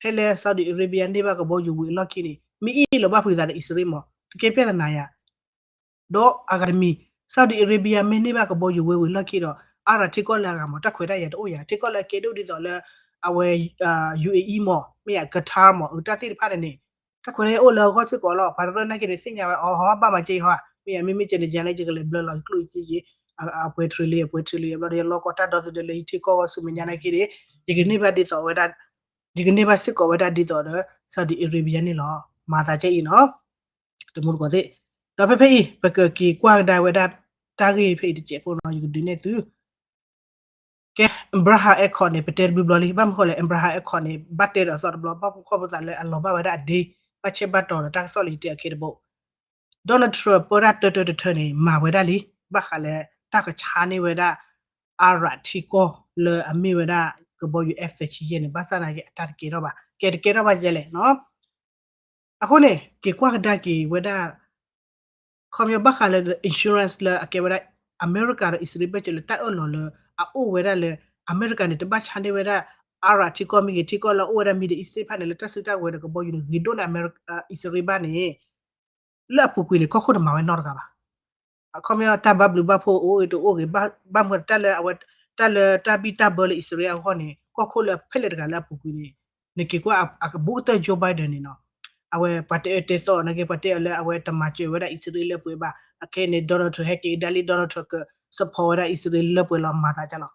ဖဲလၢ Saudi Arabia န့ၢ်ဘၣ်ကဘီယူၤဝံၤအလီၢ်ခံန့ၣ် မ့ၢ်အ့ၣ်လိာ်ဘၣ်ဖုးသးဒီးအံၣ်စရ့လးမ့ၢ် တကဲပြဿနာယၤ ဒီးအဂၤတမံၤ Saudi Arabia မ့ၢ်န့ၢ်ဘၣ်ကဘီယူၤဝဲဝံၤလီၢ်ခံဒီး Arab ထံကီၢ်လၢအဂၤမး တၢ်ခွဲးတၢ်ယာ်တအိၣ်ယၤ ထံကီၢ်လၢအကဲဒိၣ်ဒ်သိးလၢ အဝဲ UAE မး မ့ၢ်ယ Qatar မး အတၢ်သ့ၣ်တဖၣ်န့ၣ်န့ၣ် တၢ်ခွဲးတၢ်ယာ်အိၣ်လၢအဂီၢ်စ့ၢ်ကီးလီၤ. ပှၤတရၢနာ်က့န့ၣ် သ့ၣ်ညါဝဲ အီၤ ဟီဘၣ်မၤက့ၤဟီ မ့ၢ်ယမ့ၢ်မ့ၢ်ကဲန့ၣ် ယၤလၢယကလဲၤဘျၢလီၤယကျိၣ်ယက့ယ့ အပှဲၤထရံလံ အပှဲၤထရံလံ ဘျီဒီး ယလီၢ်ကီတၢ်ဒီသဒၢလၢယထံကီၢ်ဂီၢ် ဆူမဲာ်ညါနာ်က့န့ၣ် ယကန့ၢ်ဘၣ်ဒ်သိးဝဲဒၣ် ယကန့ၢ်ဘၣ်စ့ၢ်ကီးဝဲဒၣ်ဒ်သိးဒီး Saudi Arabia န့ၣ်လီၤ. မၤသးကဲအံၤနီၤ တမူတကိးသ့ၣ် ဒီးဖဲဖဲအံၤ ပကက့ၤကွၢ်ကဒါဝဲဒၣ် တၢ်ဂ့ၢ်ဖဲအံၤတစဲးဖိနီၤ ယကဒုးနဲၣ်သု ကဲ Abraham Accord န့ၣ် ပတဲတဘျုးဘျီလံ ဘၣ်မနုၤဃိလဲၣ် Abraham Accord န့ၣ် ဘၣ်တဲဒီးအသီတဘျီ ဘၣ်မနုၤဃိ ပသးလၢအလီၤဘၣ်ဝဲဒၣ်အဒ့ ဘၣ်ဆဲးဘၣ်တီၤဒီးတၢ်ကစီၣ်လၢယတဲအီၤခဲတဘိ Donald Trump ပၢတၢ်တၢတၢတထၢန့ၣ် မၤဝဲဒၣ်လံ ဘၣ်ဃးလၢတၢ်ကဆါန့ၢ်ဝဲဒၣ် Arab ထံကီၢ်လၢအမ့ၢ်ဝဲဒၣ်ကဘီယူၤ F သၢဆံယဲၢ်န့ၣ် ဘၣ်ဆၣ်သနာ်က့ အတၢ်တကဲထီၣ်ဘၣ် ကဲတကဲထီၣ်ဘၣ်ယဲလဲၣ်နီၤ အဃိန့ၣ် က့ၤကွၢ်ကဒါက့ၤဝဲဒၣ် ခီပညီဘၣ်ဃးလၢ insurance လၢအကဲဝဲဒၣ် အမဲရကၤဒီးအံၣ်စရ့လးဘၢၣ်စၢၤလၢတၢ်အၢၣ်လီၤလၢ အအိၣ်ဝဲဒၣ်လၢ အမဲရကၤန့ၣ် တဘၣ်ဆါန့ၢ်ဝဲဒၣ် Arab ထံကီၢ်မ့ၢ်ဂ့ၤ ထံကီၢ်လၢအအိၣ်ဝဲဒၣ် Middle East သ့ၣ်တဖၣ်န့ၣ် လၢတၢ်စုတၢ်ဝဲၤဒီးကဘီယူၤန့ၣ် ဂ့ၤဒိၣ်လၢအမဲရ အံၣ်စရ့လးဘၣ်န့ၣ် လၢအပူၤကွံာ်န့ၣ် ကီၢ်ခိၣ်တမၤဝဲနီတဂၤဘၣ် အခီပညီတၢ်ဘၣ်ဘျုးဘၣ်ဖှိၣ်အိၣ်ဂ့ၤတအိၣ်ဂ့ၤ ဘၣ်မနုၤတၢ်လၢအဝဲ တၢ်လၢတၢ်ဘံၣ်တၢ်ဘၢလၢအံၣ်စရ့လးအဂီၢ်န့ၣ် ကီၢ်ခိၣ်လၢအဖဲလဲၣ်တဂၤလၢအပူၤကွံာ်န့ၣ် နက့ၤကွၢ်အဘူးကတၢၢ် Joe Biden န့ၣ်နီၤ အဝဲပှၤတဲအၢတဲသီနာ်က့ ပှၤတဲအၢလၢအဝဲတမၤစၢၤဝဲဒၣ်အံၣ်စရ့လးလၢပှဲၤဘၣ် အခဲအံၤန့ၣ် Donald Trump ဟဲက့ၤကဒါလံ Donald Trump က support ဝဲဒၣ်အံၣ်စရ့လးလၢပှဲၤလီၤမၤသးကလီၤ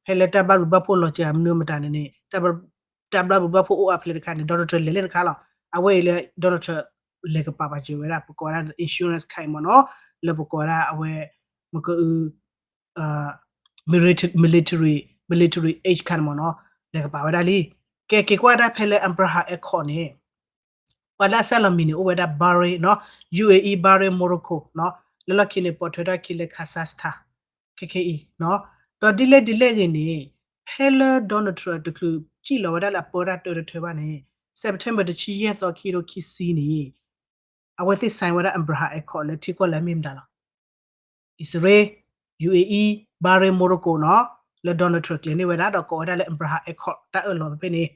ဖဲလၢတၢ်ဘၣ်ဘျုးဘၣ်ဖှိၣ်လီၤစှၤမနုၤမတၤန့ၣ်န့ၣ် တၢ်ဘၣ်ဘျုးဘၣ်ဖှိၣ်အိၣ်အါဖဲလဲၣ်တခါန့ၣ် Donald Trump လဲၤလဲၣ်တခါလီၤ အဝဲအံၤလၢ Donald Trump လဲၤကပာ်ပာ်စၢၤဝဲဒၣ် ပကိးဝဲဒၣ် insurance ခါအံၤမ့ၢ်နီၤ လၢပကိးဝဲဒၣ်အဝဲ မက military military military aid ခါန့ၣ်မ့ၢ်နီၤ လဲၤကပာ်ဝဲဒၣ်လံ ကဲက့ၤကွၢ်ဒၣ်ဖဲလၢ Abraham Accord န့ၣ် ပှၤလၢအဆဲးလီၤမံၤန့ၣ် အိၣ်ဝဲဒၣ် Bahrain နီၤ UAE Bahrain Morocco နီၤ လၢလီၢ်ခံန့ၣ် ပိာ်ထွဲထီၣ်ခံလၢ Kazakhstan ခဲခဲအံၤ ဒီးဒ်လဲၣ်ဒ်လဲၣ်ဂ့ၤန့ၣ် ဖဲလၢ Donald Trump တချုးစံၣ်လီၤဝဲဒၣ်လၢအပၢတၢ်တၢတထၢဘၣ်န့ၣ် September တဆံယဲၢ်သီ ခံကထိခံဆံန့ၣ် အဝဲသ့ၣ် sign ဝဲဒၣ် Abraham Accord လၢထံကီၢ်လၢအမ့ၢ်မတၤလီၤ အံၣ်စရ့လး UAE Bahrain Morocco နီၤ လၢ Donald Trump ကျဲၤန့ၢ်ဝဲဒၣ်ဒီးကိးဝဲဒၣ်လၢ Abraham Accord တၢ်အၢၣ်လီၤဖဲဖဲန့ၣ်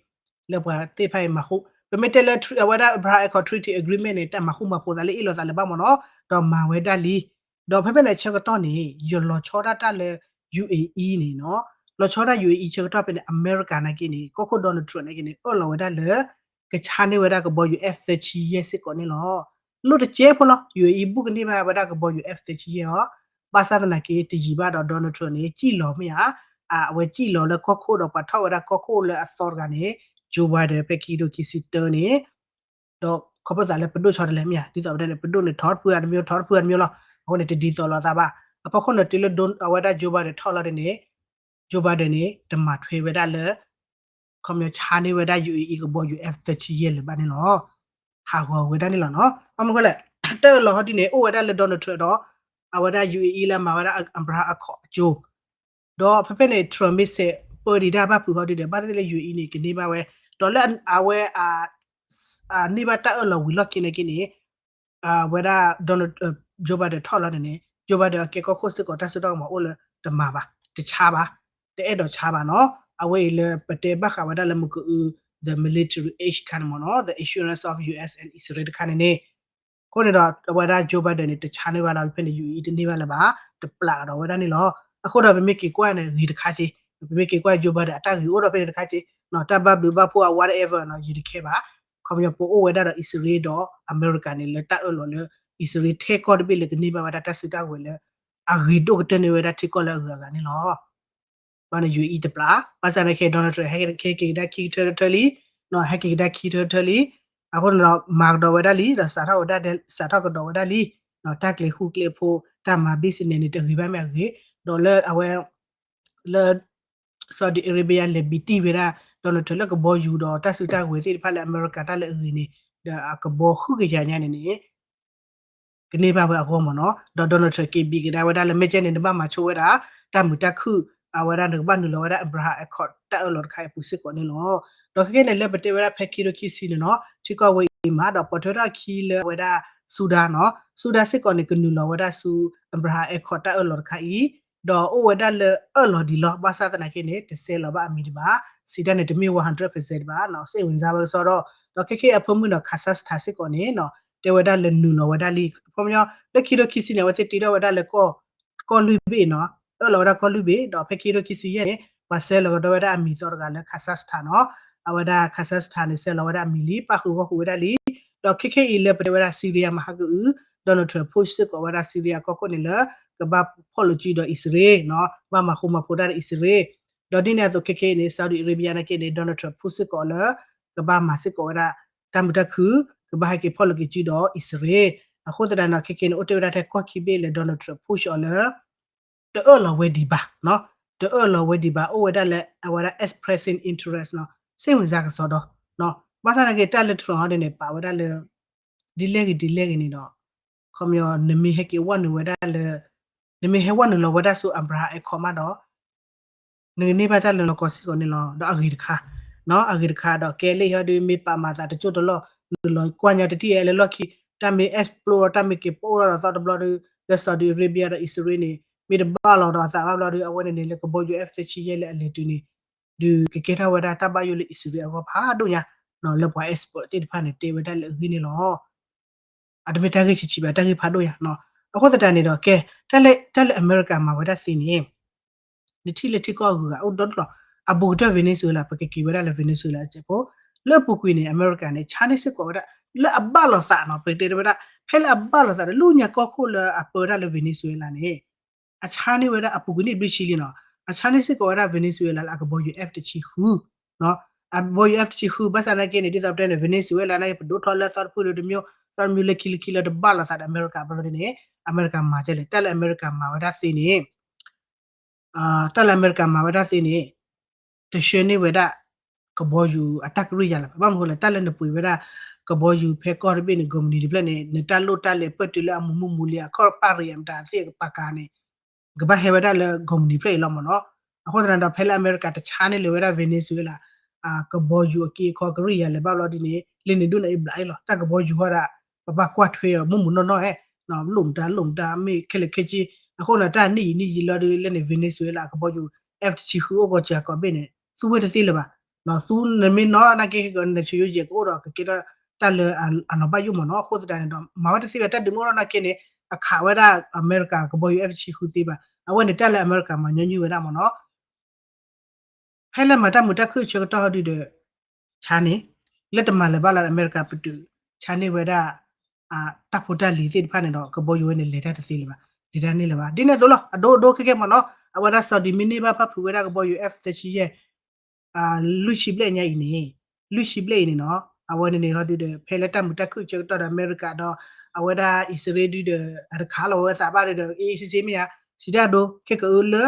လၢပှၤသ့ၣ်တဖၣ်အံၤမၤဃူ ပမ့ၢ်တဲလၢ အဝဲဒၣ် Abraham Accord Treaty Agreement န့ၣ် တၢ်မၤဃူမၤဖိးသးလၢအ့ၣ်လိာ်သးလၢၤဘၣ်မ့ၢ်နီၤ ဒီးမၤဝဲဒၣ်လံ ဒီးဖဲဖဲန့ၣ်အဆၢကတီၢ်န့ၣ် ယလီၤဆီဒၣ်တၢ်လၢ UAE န့ၣ်နီၤ လီၤဆီဒၣ် UAE ဆၢကတီၢ်ဖဲန့ၣ် အမဲရကၤနာ်က့န့ၣ် ကီၢ်ခိၣ် Donald Trump နာ်က့န့ၣ် အၢၣ်လီၤဝဲဒၣ်လၢ ကဆါန့ၢ်ဝဲဒၣ်ကဘီယူၤ F သၢဆံယဲၢ်စ့ၢ်ကီးန့ၣ်လီၤ နီၢ်တကဲဖိလီၤ UAE ဘူးကန့ၢ်ဘၣ်ဝဲဒၣ်ကဘီယူၤ F သၢဆံယဲၢ်အီၤ ဘၣ်ဆၣ်သနာ်က့တယံာ်ဘၣ်ဒီး Donald Trump န့ၣ် စံၣ်လီၤမ့ၢ်ဧါ အဝဲစံၣ်လီၤလၢကီၢ်ခိၣ်ဒီးပှၤထီၣ်ဝဲဒၣ်ကီၢ်ခိၣ်လၢအသီတဂၤန့ၣ် Joe Biden ဖဲခံကထိခံဆံတၢန့ၣ် ဒီးခီဖျိသးလၢပဒိၣ်ဆီတလဲမ့ၢ်ဧါ ဒ်သိးဝဲဒၣ်န့ၣ် ပဒိၣ်န့ၣ်ထီတဖုအါတမံၤ ထီတဖုအါတမံၤလီၤ အဃိန့ၣ်တဒ်သိးလိာ်သးဘၣ် အဖီခိၣ်န့ၣ်တုၤလၢအဝဲဒၣ် Joe Biden ထီၣ်လီၤဒ်န့ၣ် Joe Biden န့ၣ် တမၤထွဲဝဲဒၣ်လၢ ခီပညီဆါန့ၢ်ဝဲဒၣ် UAE ကဘီယူၤ F သၢဆံယဲၢ်လၢၤဘၣ်န့ၣ်လီၤ ဟးဂီၤဝဲဒၣ်န့ၣ်လီၤနီၤ ဘၣ်မနုၤဃိလဲၣ် တၢ်အၢၣ်လီၤဟီဒ်န့ၣ် အိၣ်ဝဲဒၣ်လၢ Donald Trump ဒီး အဝဲဒၣ် UAE လၢမၤဝဲဒၣ် Abraham Accord အကၠိ ဒီးဖဲဖဲန့ၣ် Trump မ့ၢ်စဲးပၢဒံးတၢ်ဘၣ်ဖုးဟီဒ်န့ၣ် ဘၣ်သ့ၣ်သ့ၣ်လၢ UAE န့ၣ် ကန့ၢ်ဘၣ်ဝဲ ဒီးလၢအဝဲ န့ၢ်ဘၣ်တၢ်အၢၣ်လီၤဝံၤလီၢ်ခံနာ်က့န့ၣ် ဝဲဒၣ် Joe Biden ထီၣ်လီၤန့ၣ်န့ၣ် Joe Biden အကဲကီၢ်ခိၣ်စ့ၢ်ကီးတၢ်စိတၢ်ကမီၤအိၣ်လၢတမၤဘၣ် တဆါဘၣ် တအဲၣ်ဒိးဆါဘၣ်နီၤ အဝဲအံၤလၢပတဲဘၣ်ဃးဝဲဒၣ်လၢမုၢ်ကအု the military aid ခါန့ၣ်မ့ၢ်နီၤ the insurance of U S and Israel တခါန့ၣ်န့ၣ် အဃိန့ၣ်ဒီး အဝဲဒၣ် Joe Biden န့ၣ် တဆါန့ၢ်ဘၣ်လီၤ ဖဲန့ၣ် UAE တန့ၢ်ဘၣ်လၢၤဘၣ် တပျးကဒီးဝဲဒၣ်န့ၣ်လီၤ အဃိဒီးပမ့ၢ်က့ၤကွၢ်န့ၣ် ဂ့ၤတခါစ့ၢ် ပမ့ၢ်က့ၤကွၢ် Joe Biden အတၢ်ဂ့ၤအိၣ်ဒီးဖဲန့ၣ်တခါစ့ၢ် တၢ်ဘၣ်ဘျုးဘၣ်ဖှိၣ်အ whatever နီၤ ယတခဲဘၣ် ခီပညီပအိၣ်ဝဲဒၣ်ဒီးအံၣ်စရ့လးဒီးအမဲရကၤန့ၣ် လၢတၢ်အၢၣ်လီၤလၢ အံၣ်စရ့လးထဲကီၢ်တဘ့ၣ်လၢကန့ၢ်ဘၣ်ဝဲဒၣ်တၢ်စုတၢ်ဝဲၤလၢ အဂ့ၤဒိၣ်ကတၢၢ်န့ၢ်ဝဲဒၣ်ထံကီၢ်လၢအဂုၤအဂၤန့ၣ်လီၤ ဘၣ်န့ၣ် UAE တပျး ဘၣ်ဆၣ်န့ၣ်ခဲ Donald Trump ဟဲက့ၤကဒါခံကထၢထၢလံ ဟဲက့ၤကဒါခံကထၢထၢလံ အဃိန့ၣ်ဒီး မၤကဒီးဝဲဒၣ်လံ ဒီးစးထီၣ်ဝဲဒၣ် စးထီၣ်ကဒီးဝဲဒၣ်လံ တၢ်ကျဲၤဃူကျဲၤဖိး တၢ်မၤ business န့ၣ် တဂ့ၤဘၣ်မ့ၢ်အဂ့ၤ ဒီးလၢအဝဲ လၢ Saudi Arabia လဲၤဘံတံၢ်ဝဲဒၣ် Donald Trump လၢကဘီယူၤဒီးတၢ်စုတၢ်ဝဲၤသ့ၣ်တဖၣ်လၢအမဲရကၤတၢ်လၢအဂ့ၤန့ၣ် ဒီးအကဘီဃုကယၤညါန့ၣ်န့ၣ် ကန့ၢ်ဘၣ်ဝဲအဂီၢ်မ့ၢ်နီၤ ဒီး Donald Trump က့ၤဘံကဒါဝဲဒၣ်လၢ မ့ၢ်ကဲန့ၣ် နဘၣ်မၤဆိဝဲဒၣ် တၢ်မုာ်တၢ်ခုၣ် အဝဲဒၣ်နကဘၣ်နုာ်လီၤဝဲဒၣ် Abraham Accord တၢ်အၢၣ်လီၤတခါအံၤအပူၤစ့ၢ်ကီးန့ၣ်လီၤ. ဒီးခဲကနံၣ်န့ၣ် လၢပတဲဝဲဒၣ်ဖဲခံကထိခံဆံန့ၣ်နီၤ ထံကီၢ်ဝဲအံၤမး ဒီးပိာ်ထွဲထီၣ်ခံလၢအဝဲဒၣ် Sudan နီၤ Sudan စ့ၢ်ကီးန့ၣ် ကနုာ်လီၤဝဲဒၣ်ဆူ Abraham Accord တၢ်အၢၣ်လီၤတခါအံၤ ဒီးအိၣ်ဝဲဒၣ်လၢအၢၣ်လီၤဒံးလီၤ ဘၣ်ဆၣ်သနာ်က့န့ၣ် တဆဲးလီၤဘၣ်အမံၤတဘၣ် စံးတၢ်န့ၣ် တမ့ၢ်ဝဲ hundred percent တဘၣ်နီၤ စိတ်ဝင်စားဝဲကစီဒီး ဒီးခဲကနံၣ်အဖၢမုၢ်နီၤ Kazakhstan စ့ၢ်ကီးန့ၣ်နီၤ တဲဝဲဒၣ်လၢနုာ်လီၤဝဲဒၣ်လံ. ခီပညီ လၢခံထိခံဆံန့ၣ် အဝဲသ့ၣ်တ့ထီၣ်ဝဲဒၣ်လၢ ကီၢ်လွံၢ်ဘ့ၣ်နီၤ, အၢၣ်လီၤဝဲဒၣ်ကီၢ်လွံၢ်ဘ့ၣ်, ဒီးဖဲခံထိခံဆံယဲၢ်န့ၣ် ပှၤဆှၢလီၤကဒီးဝဲဒၣ်အမံၤသီတဂၤလၢ Kazakhstan နီၤ, အဝဲဒၣ် Kazakhstan န့ၣ် ဆှၢလီၤဝဲဒၣ်အမံၤလံ, ပၣ်ဃုာ်ဂီၢ်ဃုာ်ဝဲဒၣ်လံ. ဒီးခဲခဲအံၤလၢပတဲဝဲဒၣ် Syria မဟါကအုး Donald Trump push စ့ၢ်ကီးဝဲဒၣ် Syria ကီၢ်ခိၣ်န့ၣ်လၢ ကဘၣ်ဖီၣ်လိာ်စုဒီးအံၣ်စရ့လးနီၤ, ကဘၣ်မၤဃူမၤဖိးတၢ်ဒီးအံၣ်စရ့လး. ဒီးဒ်န့ၣ်အသိးခဲခဲအံၤန့ၣ် Saudi Arabia နာ်က့န့ၣ် Donald Trump push စ့ၢ်ကီးလၢ ကဘၣ်မၤစ့ၢ်ကီးဝဲဒၣ် တၢ်မုာ်တၢ်ခုၣ်, ကဘၣ်ဟဲက့ၤဖီၣ်လိာ်က့ၤစုဒီးအံၣ်စရ့လး. အဃိသတးန့ၣ် ခဲခဲန့ၣ် အိၣ်တ့ၢ်ဝဲဒၣ်ထဲကီၢ်ခံဘ့ၣ်လၢ Donald Trump push အီၤလၢ တအၢၣ်လီၤဝဲဒံးဘၣ်နီၤ, တအၢၣ်လီၤဝဲဒံးဘၣ်, အိၣ်ဝဲဒၣ်လၢအဝဲဒၣ် expressing interest နီၤ, စိတ်ဝင်စားကစီဒီနီၤ. ဘၣ်ဆၣ်သနာ်က့ တၢ်လၢ Trump ဟီဒ်န့ၣ် ပာ်ဝဲဒၣ်လၢ ဒ်လဲၣ်ဂ့ၤဒ်လဲၣ်ဂ့ၤန့ၣ်ဒီး ခီပညီ နမ့ၢ်ဟဲက့ၤဝဲနုာ်ဝဲဒၣ်လၢ နမ့ၢ်ဟဲဝဲနုာ်လီၤဝဲဒၣ်ဆူ Abraham Accord မးဒီး နကန့ၢ်ဘၣ်တၢ်လၢလီၤကီစ့ၢ်ကီးန့ၣ်လီၤ. ဒီးအဂ့ၤတခါနီၤ, အဂ့ၤတခါဒီး ကဲလၢဟီဒ်မ့ၢ်ပာ်မၤသးတကၠိၢ်တလီၢ် နုာ်လီၤကွၢ်ညါတထံၣ်အဲၣ်လၢလီၢ်ခံ တၢ်မ့ၢ် explode ဒီးတၢ်မ့ၢ်က့ၤပိၢ်ထီၣ်ဒီးသီတဘျီဒီး လၢ Saudi Arabia ဒီးအံၣ်စရ့လးန့ၣ် မ့ၢ်တဘၣ်လီၤဒီးအသးဘၣ်ဘျီဒီး အဝဲန့ၣ်န့ၣ် လၢကဘီယူၤ F သၢဆံယဲၢ်လၢအလဲၤတုၤန့ၣ် ဒုးကကဲထီၣ်ဝဲဒၣ်တၢ်ဘၣ်ယိၣ်လၢအံၣ်စရ့လးအဂီၢ်ဖးဒိၣ်ညါနီၤ, လၢပှၤ expert သ့ၣ်တဖၣ်န့ၣ် တဲဝဲဒၣ်လၢအဂ့ၢ်န့ၣ်လီၤ. အတမ့ၢ်တၢ်ဂ့ၢ်ဆံးဆံးဘၣ် တၢ်ဂ့ၢ်ဖးဒိၣ်ညါနီၤ. အဃိသတးန့ၣ်ဒီး ကဲ တၢ်လၢ တၢ်လၢအမဲရကၤမၤဝဲဒၣ်သ့န့ၣ် နထံၣ်လၢထံကီၢ်အဂုၤအဂၤအိၣ်ဒီတလီၤ. အဘူးကတၢၢ် Venezuela ပကက့ၤဝဲဒၣ်လၢ Venezuela အစဲးဖိ လၢအပူၤကွံာ်န့ၣ် အမဲရကၤန့ၣ် ဆါန့ၢ်စ့ၢ်ကီးဝဲဒၣ် လၢအဘၣ်လိာ်သးနီၤ, ပကတဲဝဲဒၣ် ဖဲလၢအဘၣ်လိာ်သးဒီး လၢညါကီၢ်ခိၣ်လၢအပၢတၢ်လၢ Venezuela န့ၣ် အဆါန့ၢ်ဝဲဒၣ်အပူၤကွံာ်န့ၣ်ဘျုးဆံလံနီၤ, အဆါန့ၢ်စ့ၢ်ကီးဝဲဒၣ် Venezuela လၢအကဘီယူၤ F တဆံဃု နီၤ, အကဘီယူၤ F တဆံဃု ဘၣ်ဆၣ်သနာ်က့န့ၣ် ဒ်သိးပတဲန့ၣ် Venezuela န့ၣ် ပဒိးထီၣ်လၢသီတဖုဒီးတမံၤ သီတမံၤလၢခံလၢခံလၢတဘၣ်လိာ်သးဒီးအမဲရကၤဘျီဒ်န့ၣ် အမဲရကၤမၤကဲလဲၣ်. တၢ်လၢအမဲရကၤမၤဝဲဒၣ်သ့န့ၣ် တၢ်လၢအမဲရကၤမၤဝဲဒၣ်သ့န့ၣ် တဆှၢန့ၢ်ဝဲဒၣ် ကဘီယူၤအတၢ်ကရံၢ်ယၤလၢၤဘၣ်. ဘၣ်မနုၤဃိလဲၣ် တၢ်လၢနပှ့ၤဝဲဒၣ် ကဘီယူၤဖဲကီၢ်တဘ့ၣ်န့ၣ် ကုမ္ပဏီတဖျၢၣ်န့ၣ် နတၢ်လိၣ်တၢ်လဲၤပၢၢ်တုၤလၢအမူးမူးမူးလံ အခီၣ်ပၢ်ရံၣ်အမတၤသ့ၣ်ကပာ်ကၤန့ၣ် ကဘၣ်ဟဲဝဲဒၣ်လၢ ကုမ္ပဏီ ဖျၢၣ်အံၤလီၤမ့ၢ်နီၤ. အဃိသတးဒီး ဖဲလၢအမဲရကၤတဆါန့ၢ်လၢၤဝဲဒၣ် Venezuela ကဘီယူၤအက့အခီကရံၢ်ယၤလၢၤဘၣ်ဘျီဒ်န့ၣ် လၢန့ၣ်ဒိၣ်န့ၣ်အဘျးအံၤလီၤ. တၢ်ကဘီယူၤဃီဒၣ် ပဘၣ်ကွၢ်ထွဲအီၤ မုၢ်မုၢ်နီၢ်နီၢ်ဧဲ လိၣ်မတၤလိၣ်မတၤ မ့ၢ်ခဲလၢာ်ခဲဆ့ အဃိန့ၣ် တၢ်နံၣ်ယံာ်နံၣ်ယံာ်လီၤဒ်လဲၣ်န့ၣ် Venezuela ကဘီယူၤ F တဆံဃုအိၣ်ကီးစှၤကီးဘ့ၣ်န့ၣ် သူဝဲတသ့လၢၤဘၣ်. သူနမ့ၢ်နီၣ်နာ်က့ နဆိယိယဲၢ်ကအိၣ်ဒီး ကကဲထီၣ်တၢ်လၢအလီၤဘၣ်ယိၣ်မ့ၢ်နီၤ. အဃိသတးန့ၣ်ဒီး မၤဝဲတသ့ဘၣ် တၢ်ဒုးမ့ၢ်အိၣ်ထီၣ်နာ်က့န့ၣ် အခးဝဲဒၣ်အမဲရကၤကဘီယူၤ F တဆံဃုသ့ဘၣ်. အဝဲန့ၣ်တၢ်လၢအမဲရကၤမၤညီနုၢ်ဝဲဒၣ်မ့ၢ်နီၤ. ဖဲလၢမၤတၢ်မုာ်တၢ်ခုၣ်ဆၢကတီၢ်ဟီဒုဒီး ဆါန့ၣ် လၢတမၤလၢၤဘၣ်လၢအမဲရကၤပတုာ် ဆါန့ၢ်ဝဲဒၣ် တၢ်ဖိတၢ်လံၤသ့ၣ်တဖၣ်န့ၣ်ဒီး ကဘီယူၤဝဲန့ၣ် လဲၤတၢ်တသ့လၢၤဘၣ် လဲၤတၢ်န့ၣ်လၢၤဘၣ် ဒ်န့ၣ်အသိးလီၤ. အဒိဒိခဲကဲမ့ၢ်နီၤ အဝဲဒၣ် Saudi မ့ၢ်န့ၢ်ဘၣ်ဖၣ်ဖုးဝဲဒၣ်ကဘီယူၤ F သၢဆံယဲၢ် လွံၢ်ဆံဘျဲၣ်ညါအံၤန့ၣ် လွံၢ်ဆံဘျဲၣ်အံၤန့ၣ်နီၤ အဝဲန့ၣ်န့ၣ်ဟီဒုဒီး ဖဲလၢတၢ်မုာ်တၢ်ခုၣ်ဆၢကတီၢ်ဒီးအမဲရကၤဒီး အဝဲဒၣ်အံၣ်စရ့လးဒုဒီး အတခးလီၤဝဲသးဘၣ်ဒုဒီး အေးအေးဆေးဆေးမ့ၢ်ဧါ စံးတၢ်ဒိ ခဲကအုလၢ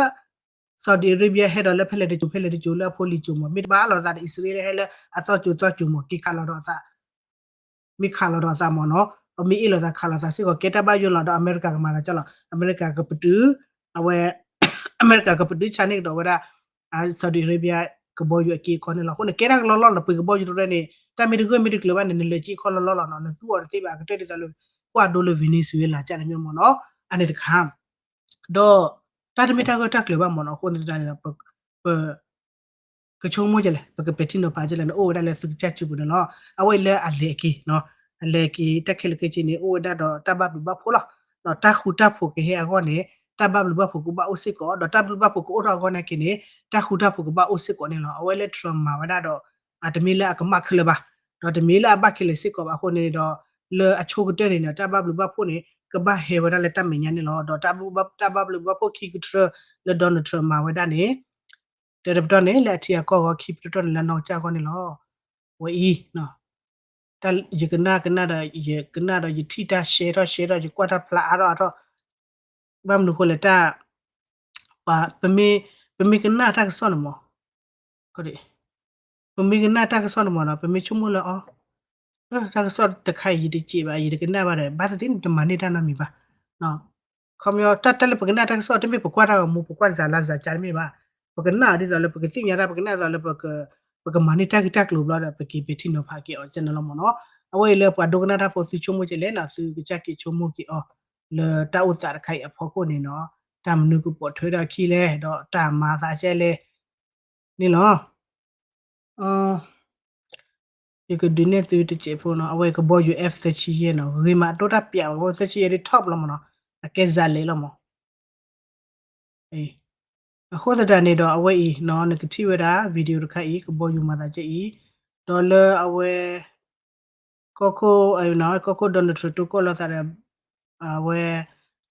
Saudi Arabia ဟဲဒီးလၢဖဲလဲၣ်တစိၤဖဲလဲၣ်တစိၤလၢအဖိလံၤစိၤမး မ့ၢ်တဘၣ်လိာ်သးဒီးအံၣ်စရ့လးဟဲလၢအသီစိၤသီစိၤမး က့ၤခးလီၤဒီးအသး မ့ၢ်ခးလီၤဒီးအသးမ့ၢ်နီၤ မ့ၢ်အ့ၣ်လိာ်သးခးလိာ်သးစ့ၢ်ကီး ကဲတၢ်ဘၣ်ယိၣ်လီၤဒီး အမဲရကၤကမၤသးကၢ်လီၤ အမဲရကၤကပတုာ် အဝဲ အမဲရကၤကပတုာ်ဆါန့ၢ်ကဒီးဝဲဒၣ် Saudi Arabia ကဘီယူၤအက့အခီန့ၣ်လီၤ. အဃိန့ၣ် ကဲတၢ်ကလီလီလီၤ ပှ့ၤကဘီယူၤတရဲန့ၣ် တၢ်မ့ၢ်တဂၢၢ်မ့ၢ်တကျၢၤဘၣ်န့ၣ် နလဲၤက့အခီလီလီလီၤနီၤ နသူအီၤတသ့ဘၣ် အကတၢၢ်ဒ်သိးလၢ ကွၢ်ဒိလၢ Venezuela ကန့ၣ်မ့ၢ်မ့ၢ်နီၤ အန့ၣ်တခါ ဒီး တၢ်တမ့ၢ်တၢ်ဂၢၢ်တၢ်ကျၢၤဘၣ်မ့ၢ်နီၤ အဃိန့ၣ်တခါန့ၣ်ဒီး ပ ကဆိကမိၣ်ကလဲၣ် ပကပဲာ်ထံနီၤဖးကလဲၣ်န့ၣ် အိၣ်ဝဲဒၣ်လၢသုကစၢ်စုပူၤန့ၣ်လီၤ. အဝဲအံၤလၢအလဲၤအက့ၤ အလဲၤအက့ၤ တၢ်ခဲလၢာ်ခဲဆ့န့ၣ် အိၣ်ဝဲဒၣ်ဒီးတၢ်ဘၣ်ဘျုးဘၣ်ဖှိၣ်လီၤ. ဒီးတၢ်ဃူတၢ်ဖိးကဟဲအဂီၢ်န့ၣ် တၢ်ဘၣ်ဘျုးဘၣ်ဖှိၣ်ကဘၣ်အိၣ်စ့ၢ်ကီး ဒီးတၢ်ဘျုးဘၣ်ဖှိၣ်ကအိၣ်ထီၣ်အဂီၢ်နာ်က့န့ၣ် တၢ်ဃူတၢ်ဖိးကဘၣ်အိၣ်စ့ၢ်ကီးန့ၣ်လီၤ. အဝဲလၢ Trump မၤဝဲဒၣ်ဒီး တမ့ၢ်လၢအကမၣ်ခဲလၢာ်ဘၣ် ဒီးတမ့ၢ်လၢအဘၣ်ခဲလၢာ်စ့ၢ်ကီးဘၣ်အဃိန့ၣ်ဒီး လၢအဆိကတၢၢ်န့ၣ်ဒီး တၢ်ဘၣ်ဘျုးဘၣ်ဖှိၣ်န့ၣ် ကဘၣ်ဟဲဝဲဒၣ်လၢတၢ်မဲာ်ညါန့ၣ်လီၤ. ဒီးတၢ်ဘၣ် တၢ်ဘၣ်ဘျုးဘၣ်ဖှိၣ်ခံကတြၢၢ်လၢ Donald Trump မၤဝဲဒၣ်န့ၣ် တၢ်တပတီၢ်န့ၣ် လၢအထံအကီၢ်အဂီၢ်ခံပတီၢ်န့ၣ် လၢနီၢ်ကစၢ်အဂီၢ်န့ၣ်လီၤ. ဝဲအံၤ ယကနၣ်ကနၣ်ဒီး ယကနၣ်ဒီး ယထံၣ်တၢ်ရှဲထီၣ်ရှဲထီၣ် ယကွၢ်တၢ်ဖျါအါထီၣ်အါထီၣ် ဘၣ်မနုၤဃိလဲၣ် တၢ် ပမ့ၢ် ပမ့ၢ်ကနၣ်တၢ်ကစီၣ်န့ၣ်မး ပမ့ၢ်ကနၣ်တၢ်ကစီၣ်န့ၣ်မးနီၤ ပမ့ၢ်ဆိကမိၣ်လၢအီၤ တၢ်ကစီၣ်တခါအံၤ ယတစဲးဘၣ် ယတကနၣ်ဘၣ်ဒီး ဘၣ်သ့ၣ်သ့ၣ်န့ၣ် တမၤန့ၢ်တၢ်နီတမံၤဘၣ်. ခီပညီ တၢ်တၢ်လၢပကနၣ်တၢ်ကစီၣ် တမ့ၢ်ပကွၢ်တၢ်ဂီၤမူ ပကွၢ်စၤလါစၤကၠါတမ့ၢ်ဘၣ်. ပကနၣ်အီၤဒ်သိးလၢပကသ့ၣ်ညါတၢ် ပကနၣ်အီၤဒ်သိးလၢ ပကမၤန့ၢ်တၢ်ဂ့ၢ်တၢ်ကျိၤဘျီဒီး ပက့ၤပဲာ်ထံနီၤဖးက့ၤအီၤ ကန့ၣ်လီၤမးနီၤ. အဝဲအံၤလၢပှၤဒိကနၣ်တၢ်ဖိသုဆိကမိၣ်ကလဲၣ်နီၤ သုကစၢ်က့ၤဆိကမိၣ်က့ၤအီၤ လၢတၢ်အိၣ်သးတခါအံၤအဖီခိၣ်န့ၣ်နီၤ တၢ်မနုၤကပိာ်ထွဲဒီးအခံလဲၣ် ဒီးတၢ်မၤသးကဲလဲၣ်န့ၣ်လီၤ. ယကဒုးနဲၣ်သုတစဲးဖိနီၤ, အဝဲကဘီယူၤ F သၢဆံယဲၢ်နီၤ, ဂ့ၤမးအဒိၣ်တၢ်ပျးဘၣ်, အဝဲသၢဆံယဲၢ်ဒ် top လီၤမ့ၢ်နီၤ, အကဲစးလဲးလီၤမး. အဃိသတးန့ၣ်ဒီး အဝဲအံၤနီၤ နကထံၣ်ဝဲဒၣ် video တခါအံၤ ကဘီယူၤမၤသးကဲအံၤ, ဒီးလၢအဝဲ ကီၢ်ခိၣ် ကီၢ်ခိၣ် Donald Trump တိၢ်ကီၢ်လိာ်သးဒီး အဝဲ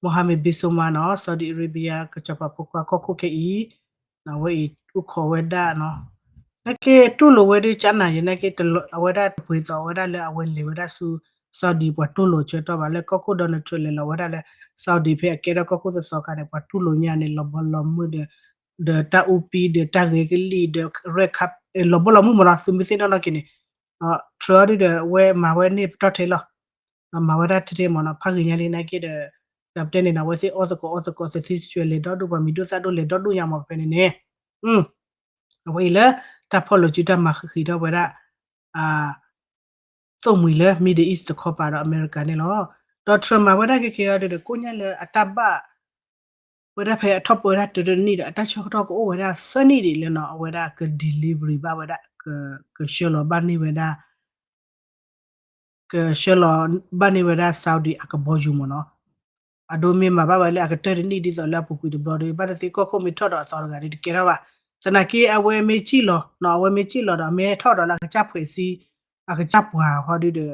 Mohammed bin Salman နီၤ Saudi Arabia ကစီၤပၤဖိခွါကီၢ်ခိၣ်ခဲအံၤ, အဝဲအံၤ အိၣ်ခိးဝဲဒၣ်နီၤ, နာ်က့တူၢ်လိာ်ဝဲဒ်ကနၤယဲ နာ်က့ အဝဲဒၣ်တပှဲၤသိးဝဲဒၣ်လၢအဝဲလဲၤဝဲဒၣ်ဆူ Saudi ပှၤတူၢ်လိာ်ဆၢကတီၢ်ဘၣ်, လၢကီၢ်ခိၣ် Donald Trump လဲၤလီၤဝဲဒၣ်လၢ Saudi ဖဲအကဲထီၣ်ကီၢ်ခိၣ်သသီခါန့ၣ် ပှၤတူၢ်လိာ်ညါန့ၣ် လီၤဘီလီၤမုၢ်ဒီး ဒီးတၢ်အူပံဒီးတၢ်ဂဲၤကလံၣ်ဒီး red carpet လီၤဘီလီၤမုၢ်မ့ၢ်နီၤ, သုမ့ၢ်သ့ၣ်နီၣ်နီၣ်က့ၤန့ၣ်, Trump ဒ်ဒီး အဝဲမၤဝဲန့ၣ်ပတီၢ်ထဲလီၤ, မၤဝဲဒၣ်ထဲထဲမ့ၢ်နီၤ, ဖးဂ့ၤညါလံနာ်က့ဒီး တၢ်ပတဲန့ၣ်နီၤ အဝဲသ့ၣ်အီၣ်သကိးအီသကိး သထံၣ်စၢၤလဲၤဒီဒူၣ် ပှၤမံၤဒိၣ်သၣ်ဒိၣ်လဲၤဒီဒူၣ်ညါမ့ၢ်ဖဲန့ၣ်န့ၣ်, အဝဲအံၤလၢတၢ်ဖီၣ်လိာ်စုတၢ်မၤဃံးဃံးထီၣ်ဝဲဒၣ် သိၣ်မှံၤလၢ Middle East တခီပၤဒီးအမဲရကၤန့ၣ်လီၤ. ဒီး Trump မၤဝဲဒၣ်ခဲခဲအံၤဒီး ကိးညါလၢအတၢ်ဘၣ် ဝဲဒၣ်ဖဲအထီၣ်ပၢဝဲဒၣ်တၢတနံၣ်ဒီး အတၢ်ဆၢကတီၢ်ကအိၣ်ဝဲဒၣ်သၢနံၣ်ဒံးလၢနီၤ အဝဲဒၣ်က delivery ဘၣ်ဝဲဒၣ် ကဆှၢလီၤဘၣ်န့ၢ်ဝဲဒၣ် ကဆှၢလီၤဘၣ်န့ၢ်ဝဲဒၣ် Saudi အကဘီယူၤမ့ၢ်နီၤ. အဒိမ့ၢ်မၤဘၣ်ဝဲလၢအကတၢၢ်တနံၣ်ဒ်သိးလၢအပူၤကွံာ်တဘျီဒီး ဘၣ်သ့ၣ်သ့ၣ်ကီၢ်ခိၣ်မ့ၢ်ထီၣ်ဒီးအသီတဂၤဒီးတကဲထီၣ်ဘၣ်. သနာ်က့အဝဲမ့ၢ်စံၣ်လီၤနီၤ အဝဲမ့ၢ်စံၣ်လီၤဒီး အမ့ၢ်ဟဲထီၣ်ဒီးလၢအကစၢ်ဖှဲးစံ အကစၢ်ပှၤဟီဒုဒီး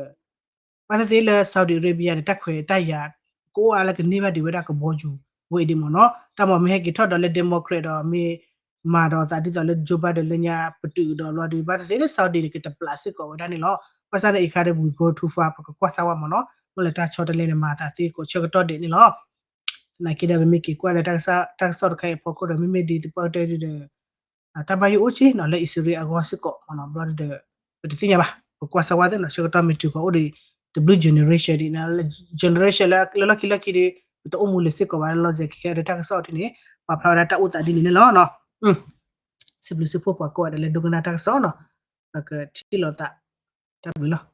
ဘၣ်သ့ၣ်သ့ၣ်လၢ Saudi Arabia န့ၣ် တၢ်ခွဲးတၢ်ယာ် ကအိၣ်အါလၢကန့ၢ်ဘၣ်ဒံးဝဲဒၣ်ကဘီယူၤဝဲအံၤဒ်မ့ၢ်နီၤ. တၢ်မ့ၢ်မ့ၢ်ဟဲက့ၤထီၣ်ဒီးလၢ Democrat ဒီးမ့ၢ်မၤဒီးသးဒ်သိးလၢ Joe Biden လၢညါပတုာ်ဒီးဘျီဒီး ဘၣ်သ့ၣ်သ့ၣ်လၢ Saudi န့ၣ် ကတပျးစ့ၢ်ကီးဝဲဒၣ်န့ၣ်လီၤ. ဘၣ်ဆၣ်န့ၣ် အံၤခါဒီး we go too far ပကကွၢ်စၢ်ဝဲမ့ၢ်နီၤ. မ့ၢ်လၢတၢ်ဆီတလဲန့ၣ် မၤသးသ့ကိးဆၢကတီၢ်ဒဲးန့ၣ်လီၤ. သနာ်က့ဒီး ပမ့ၢ်က့ၤကွၢ်လၢတၢ်ကစီၣ်တခါအံၤအဖီခိၣ်ဒီး မ့မ့ၢ်ဒ်သပှၢ်ကတၢၢ်ဒုဒီး တၢ်ဘၣ်ယိၣ်အိၣ်က့နီၤ လၢအံၣ်စရ့လးအဂီၢ်စ့ၢ်ကီးမ့ၢ်နီၤ ဘျီဒီး ပတသ့ၣ်ညါဘၣ် ပကွၢ်စၢ်ဝဲသ့ၣ်နီၤ ဆၢကတီၢ်မ့ၢ်တုၤဃီၤအိၣ်ဒီး တဘျုး generation ဒ် generation လၢလီၢ်ခံလီၢ်ခံဒီး ပတအိၣ်မူလၢၤစ့ၢ်ကီးဘၣ်လၢလီၢ်စဲၤခဲခဲဒီးတၢ်ကစီၣ်အီၤထံန့ၣ် ပာ်ဖျါဝဲဒၣ်တၢ်အိၣ်သးဒ်န့ၣ်န့ၣ်လီၤ. စံးဘျုးစံးဖှိၣ်ပှၤကိးဂၤဒဲးလၢဒိကနၣ်တၢ်ကစီၣ်နီၤ ပကထံၣ်လိာ်သး တၢ်ဘျုးလီၤ.